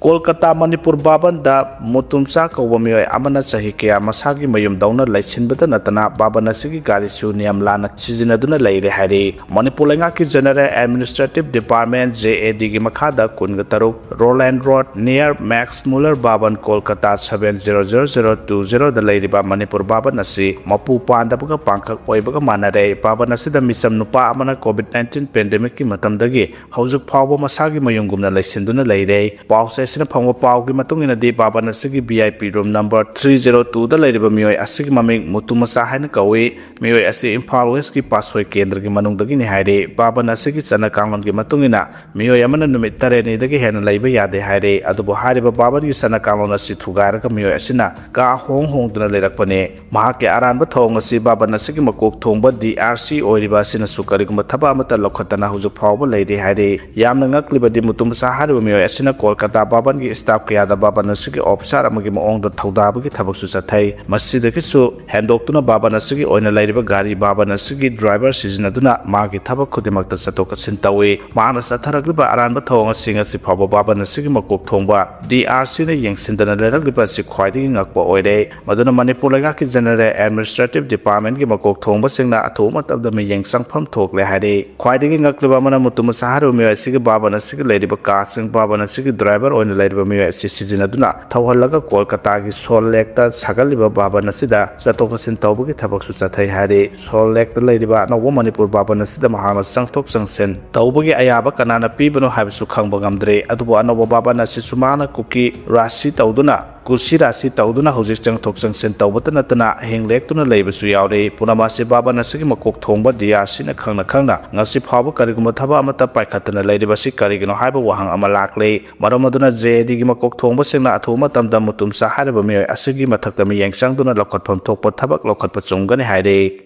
ꯀꯣꯜꯀꯇꯥ ꯃꯅꯤꯄꯨꯔ ꯚꯥꯕꯟꯗ ꯃꯨꯇꯨꯝꯆꯥ ꯀꯧꯕ ꯃꯤꯑꯣꯏ ꯑꯃꯅ ꯆꯍꯤ ꯀꯌꯥ ꯃꯁꯥꯒꯤ ꯃꯌꯨꯝꯗꯧꯅ ꯂꯩꯁꯤꯟꯕꯇ ꯅꯠꯇꯅ ꯚꯥꯕꯟ ꯑꯁꯤꯒꯤ ꯒꯥꯔꯤꯁꯨ ꯅꯤꯌꯝ ꯂꯥꯟꯅ ꯁꯤꯖꯤꯟꯅꯗꯨꯅ ꯂꯩꯔꯦ ꯍꯥꯏꯔꯤ꯫ ꯃꯅꯤꯄꯨꯔ ꯂꯩꯉꯥꯛꯀꯤ General Administrative Department, J A D ꯒꯤ ꯃꯈꯥꯗ ꯀꯨꯟꯒ ꯇꯔꯨꯛ Roland Road near Max Muller Bhavan, Kolkata seven zero zero zero two zero ꯗ ꯂꯩꯔꯤꯕ ꯃꯅꯤꯄꯨꯔ ꯚꯥꯕꯟ ꯑꯁꯤ ꯃꯄꯨ ꯄꯥꯟꯗꯕꯒ ꯄꯥꯡꯈꯛ ꯑꯣꯏꯕꯒ ꯃꯥꯟꯅꯔꯦ꯫ ꯚꯥꯕꯟ ꯑꯁꯤꯗ ꯃꯤꯆꯝ ꯅꯨꯄꯥ ꯑꯃꯅ COVID nineteen pandemic ꯀꯤ ꯃꯇꯝꯗꯒꯤ ꯍꯧꯖꯤꯛ ꯐꯥꯎꯕ ꯃꯁꯥꯒꯤ ꯃꯌꯨꯝꯒꯨꯝꯅ ꯂꯩꯁꯤꯟꯗꯨꯅ ꯂꯩꯔꯦ꯫ ꯄꯥꯎꯆꯦ ꯑꯁꯤꯅ ꯐꯪꯕ ꯄꯥꯎꯒꯤ ꯃꯇꯨꯡ ꯏꯟꯅꯗꯤ, ꯚꯥꯕꯟ ꯑꯁꯤꯒꯤ V I P room number three zero two ꯗ ꯂꯩꯔꯤꯕ ꯃꯤꯑꯣꯏ ꯑꯁꯤꯒꯤ ꯃꯃꯤꯡ ꯃꯨꯇꯨ ꯃꯆꯥ ꯍꯥꯏꯅ ꯀꯧꯏ꯫ ꯃꯤꯑꯣꯏ ꯑꯁꯤ ꯏꯝꯐꯥꯜ West ꯀꯤ ꯄꯥꯠꯁꯣꯏ ꯀꯦꯟꯗ꯭ꯔꯒꯤ ꯃꯅꯨꯡꯗꯒꯤꯅꯤ ꯍꯥꯏꯔꯦ꯫ ꯚꯥꯕꯟ ꯑꯁꯤꯒꯤ ꯆꯠꯅ ꯀꯥꯡꯂꯣꯟꯒꯤ ꯃꯇꯨꯡ ꯏꯟꯅ ꯃꯤꯑꯣꯏ ꯑꯃꯅ ꯅꯨꯃꯤꯠ ꯇꯔꯦꯠꯅꯤꯗꯒꯤ ꯍꯦꯟꯅ ꯂꯩꯕ ꯌꯥꯗꯦ ꯍꯥꯏꯔꯦ꯫ ꯑꯗꯨꯕꯨ ꯍꯥꯏꯔꯤꯕ ꯚꯥꯕꯟꯒꯤ ꯆꯠꯅ ꯀꯥꯡꯂꯣꯟ ꯑꯁꯤ ꯊꯨꯒꯥꯏꯔꯒ ꯃꯤꯑꯣꯏ ꯑꯁꯤꯅ ꯀꯥ ꯍꯣꯡ ꯍꯣꯡꯗꯨꯅ ꯂꯩꯔꯛꯄꯅꯤ꯫ ꯃꯍꯥꯛꯀꯤ ꯑꯔꯥꯟꯕ ꯊꯧꯑꯣꯡ ꯑꯁꯤ ꯚꯥꯕꯟ ꯑꯁꯤꯒꯤ ꯃꯀꯣꯛ ꯊꯣꯡꯕ D R C ꯑꯣꯏꯔꯤꯕ ꯑꯁꯤꯅꯁꯨ ꯀꯔꯤꯒꯨꯝꯕ ꯊꯕꯛ ꯑꯃꯠꯇ ꯂꯧꯈꯠꯇꯅ ꯍꯧꯖꯤꯛ ꯐꯥꯎꯕ ꯂꯩꯔꯤ ꯍꯥꯏꯔꯤ꯫ ꯌꯥꯝꯅ ꯉꯛꯂꯤꯕꯗꯤ, ꯃꯨꯇꯨ ꯃꯆꯥ ꯍꯥꯏꯔꯤꯕ ꯃꯤꯑꯣꯏ ꯑꯁꯤꯅ ꯀꯣꯜꯀꯇꯥ ꯚꯥꯕꯟꯒꯤ staff ꯀꯌꯥꯗ ꯚꯥꯕꯟ ꯑꯁꯤꯒꯤ officer ꯑꯃꯒꯤ ꯃꯑꯣꯡꯗ ꯊꯧꯗꯥꯕꯒꯤ ꯊꯕꯛꯁꯨ ꯆꯠꯊꯩ꯫ ꯃꯁꯤꯗꯒꯤꯁꯨ ꯍꯦꯟꯗꯣꯛꯇꯨꯅ ꯚꯥꯕꯟ ꯑꯁꯤꯒꯤ ꯑꯣꯏꯅ ꯂꯩꯔꯤꯕ ꯒꯥꯔꯤ ꯚꯥꯕꯟ ꯑꯁꯤꯒꯤ driver ꯁꯤꯖꯤꯟꯅꯗꯨꯅ ꯃꯥꯒꯤ ꯊꯕꯛ ꯈꯨꯗꯤꯡꯃꯛꯇ ꯆꯠꯊꯣꯛ ꯆꯠꯁꯤꯟ ꯇꯧꯏ꯫ ꯃꯍꯥꯛꯅ ꯆꯠꯊꯔꯛꯂꯤꯕ ꯑꯔꯥꯟꯕ ꯊꯧꯑꯣꯡ ꯑꯁꯤ ꯉꯁꯤ ꯐꯥꯎꯕ ꯚꯥꯕꯟ ꯑꯁꯤꯒꯤ ꯃꯀꯣꯛ ꯊꯣꯡꯕ D R C ꯅ ꯌꯦꯡꯁꯤꯟꯗꯅ ꯂꯩꯔꯛꯂꯤꯕ ꯑꯁꯤ ꯈ꯭ꯋꯥꯏꯗꯒꯤ ꯉꯛꯄ ꯑꯣꯏꯔꯦ꯫ ꯃꯗꯨꯅ ꯃꯅꯤꯄꯨꯔ ꯂꯩꯉꯥꯛꯀꯤ General Administrative Department ꯀꯤ ꯃꯀꯣꯛ ꯊꯣꯡꯕꯁꯤꯡꯅ ꯑꯊꯨꯕ ꯃꯇꯝꯗ ꯃꯤꯠꯌꯦꯡ ꯆꯪꯐꯝ ꯊꯣꯛꯂꯦ ꯍꯥꯏꯔꯤ꯫ ꯈ꯭ꯋꯥꯏꯗꯒꯤ ꯉꯛꯂꯤꯕ ꯑꯃꯅ, ꯃꯨꯇꯨ ꯃꯆꯥ ꯍꯥꯏꯔꯤꯕ ꯃꯤꯑꯣꯏ ꯑꯁꯤꯒꯤ ꯚꯥꯕꯟ ꯑꯁꯤꯒꯤ ꯂꯩꯔꯤꯕ ꯀꯥꯁꯤꯡ, ꯚꯥꯕꯟ ꯑꯁꯤꯒꯤ driver ꯑꯣꯏꯅ ꯂꯩꯔꯤꯕ ꯃꯤꯑꯣꯏ ꯑꯁꯤ ꯁꯤꯖꯤꯟꯅꯗꯨꯅ ꯊꯧꯍꯜꯂꯒ ꯀꯣꯜꯀꯇꯥꯒꯤ ꯁꯣꯜ ꯂꯦꯛꯇ ꯁꯥꯒꯠꯂꯤꯕ ꯚꯥꯕꯟ ꯑꯁꯤꯗ ꯆꯠꯊꯣꯛ ꯆꯠꯁꯤꯟ ꯇꯧꯕꯒꯤ ꯊꯕꯛꯁꯨ ꯆꯠꯊꯩ ꯍꯥꯏꯔꯤ꯫ ꯁꯣꯜ ꯂꯦꯛꯇ ꯂꯩꯔꯤꯕ ꯑꯅꯧꯕ ꯃꯅꯤꯄꯨꯔ ꯚꯥꯕꯟ ꯑꯁꯤꯗ ꯃꯍꯥꯛꯅ ꯆꯪꯊꯣꯛ ꯆꯪꯁꯤꯟ ꯇꯧꯕꯒꯤ ꯑꯌꯥꯕ ꯀꯅꯥꯅ ꯄꯤꯕꯅꯣ ꯍꯥꯏꯕꯁꯨ ꯈꯪꯕ ꯉꯝꯗ꯭ꯔꯤ꯫ ꯑꯗꯨꯕꯨ ꯑꯅꯧꯕ ꯚꯥꯕꯟ ꯑꯁꯤꯁꯨ ꯃꯍꯥꯛꯅ ꯀꯨꯀꯤ ꯔꯥꯁꯤ ꯇꯧꯗꯨꯅ, ꯀꯨꯁꯤ ꯔꯥꯁꯤ ꯇꯧꯗꯨꯅ ꯍꯧꯖꯤꯛ ꯆꯪꯊꯣꯛ ꯆꯪꯁꯤꯟ ꯇꯧꯕꯇ ꯅꯠꯇꯅ ꯑꯍꯤꯡ ꯂꯦꯛꯇꯨꯅ ꯂꯩꯕꯁꯨ ꯌꯥꯎꯔꯤ꯫ ꯄꯨꯝꯅꯃꯛ ꯑꯁꯤ ꯚꯥꯕꯟ ꯑꯁꯤꯒꯤ ꯃꯀꯣꯛ ꯊꯣꯡꯕ D R C ꯅ ꯈꯪꯅ ꯈꯪꯅ ꯉꯁꯤ ꯐꯥꯎꯕ ꯀꯔꯤꯒꯨꯝꯕ ꯊꯕꯛ ꯑꯃꯠꯇ ꯄꯥꯏꯈꯠꯇꯅ ꯂꯩꯔꯤꯕꯁꯤ ꯀꯔꯤꯒꯤꯅꯣ ꯍꯥꯏꯕ ꯋꯥꯍꯪ ꯑꯃ ꯂꯥꯛꯂꯤ꯫ ꯃꯔꯝ ꯑꯗꯨꯅ J A D ꯒꯤ ꯃꯀꯣꯛ ꯊꯣꯡꯕꯁꯤꯡꯅ ꯑꯊꯨꯕ ꯃꯇꯝꯗ ꯃꯨꯇꯨ ꯃꯆꯥ ꯍꯥꯏꯔꯤꯕ ꯃꯤꯑꯣꯏ ꯑꯁꯤꯒꯤ ꯃꯊꯛꯇ ꯃꯤꯠꯌꯦꯡ ꯆꯪꯗꯨꯅ ꯂꯧꯈꯠꯐꯝ ꯊꯣꯛꯄ ꯊꯕꯛ ꯂꯧꯈꯠꯄ ꯆꯨꯝꯒꯅꯤ ꯍꯥꯏꯔꯤ꯫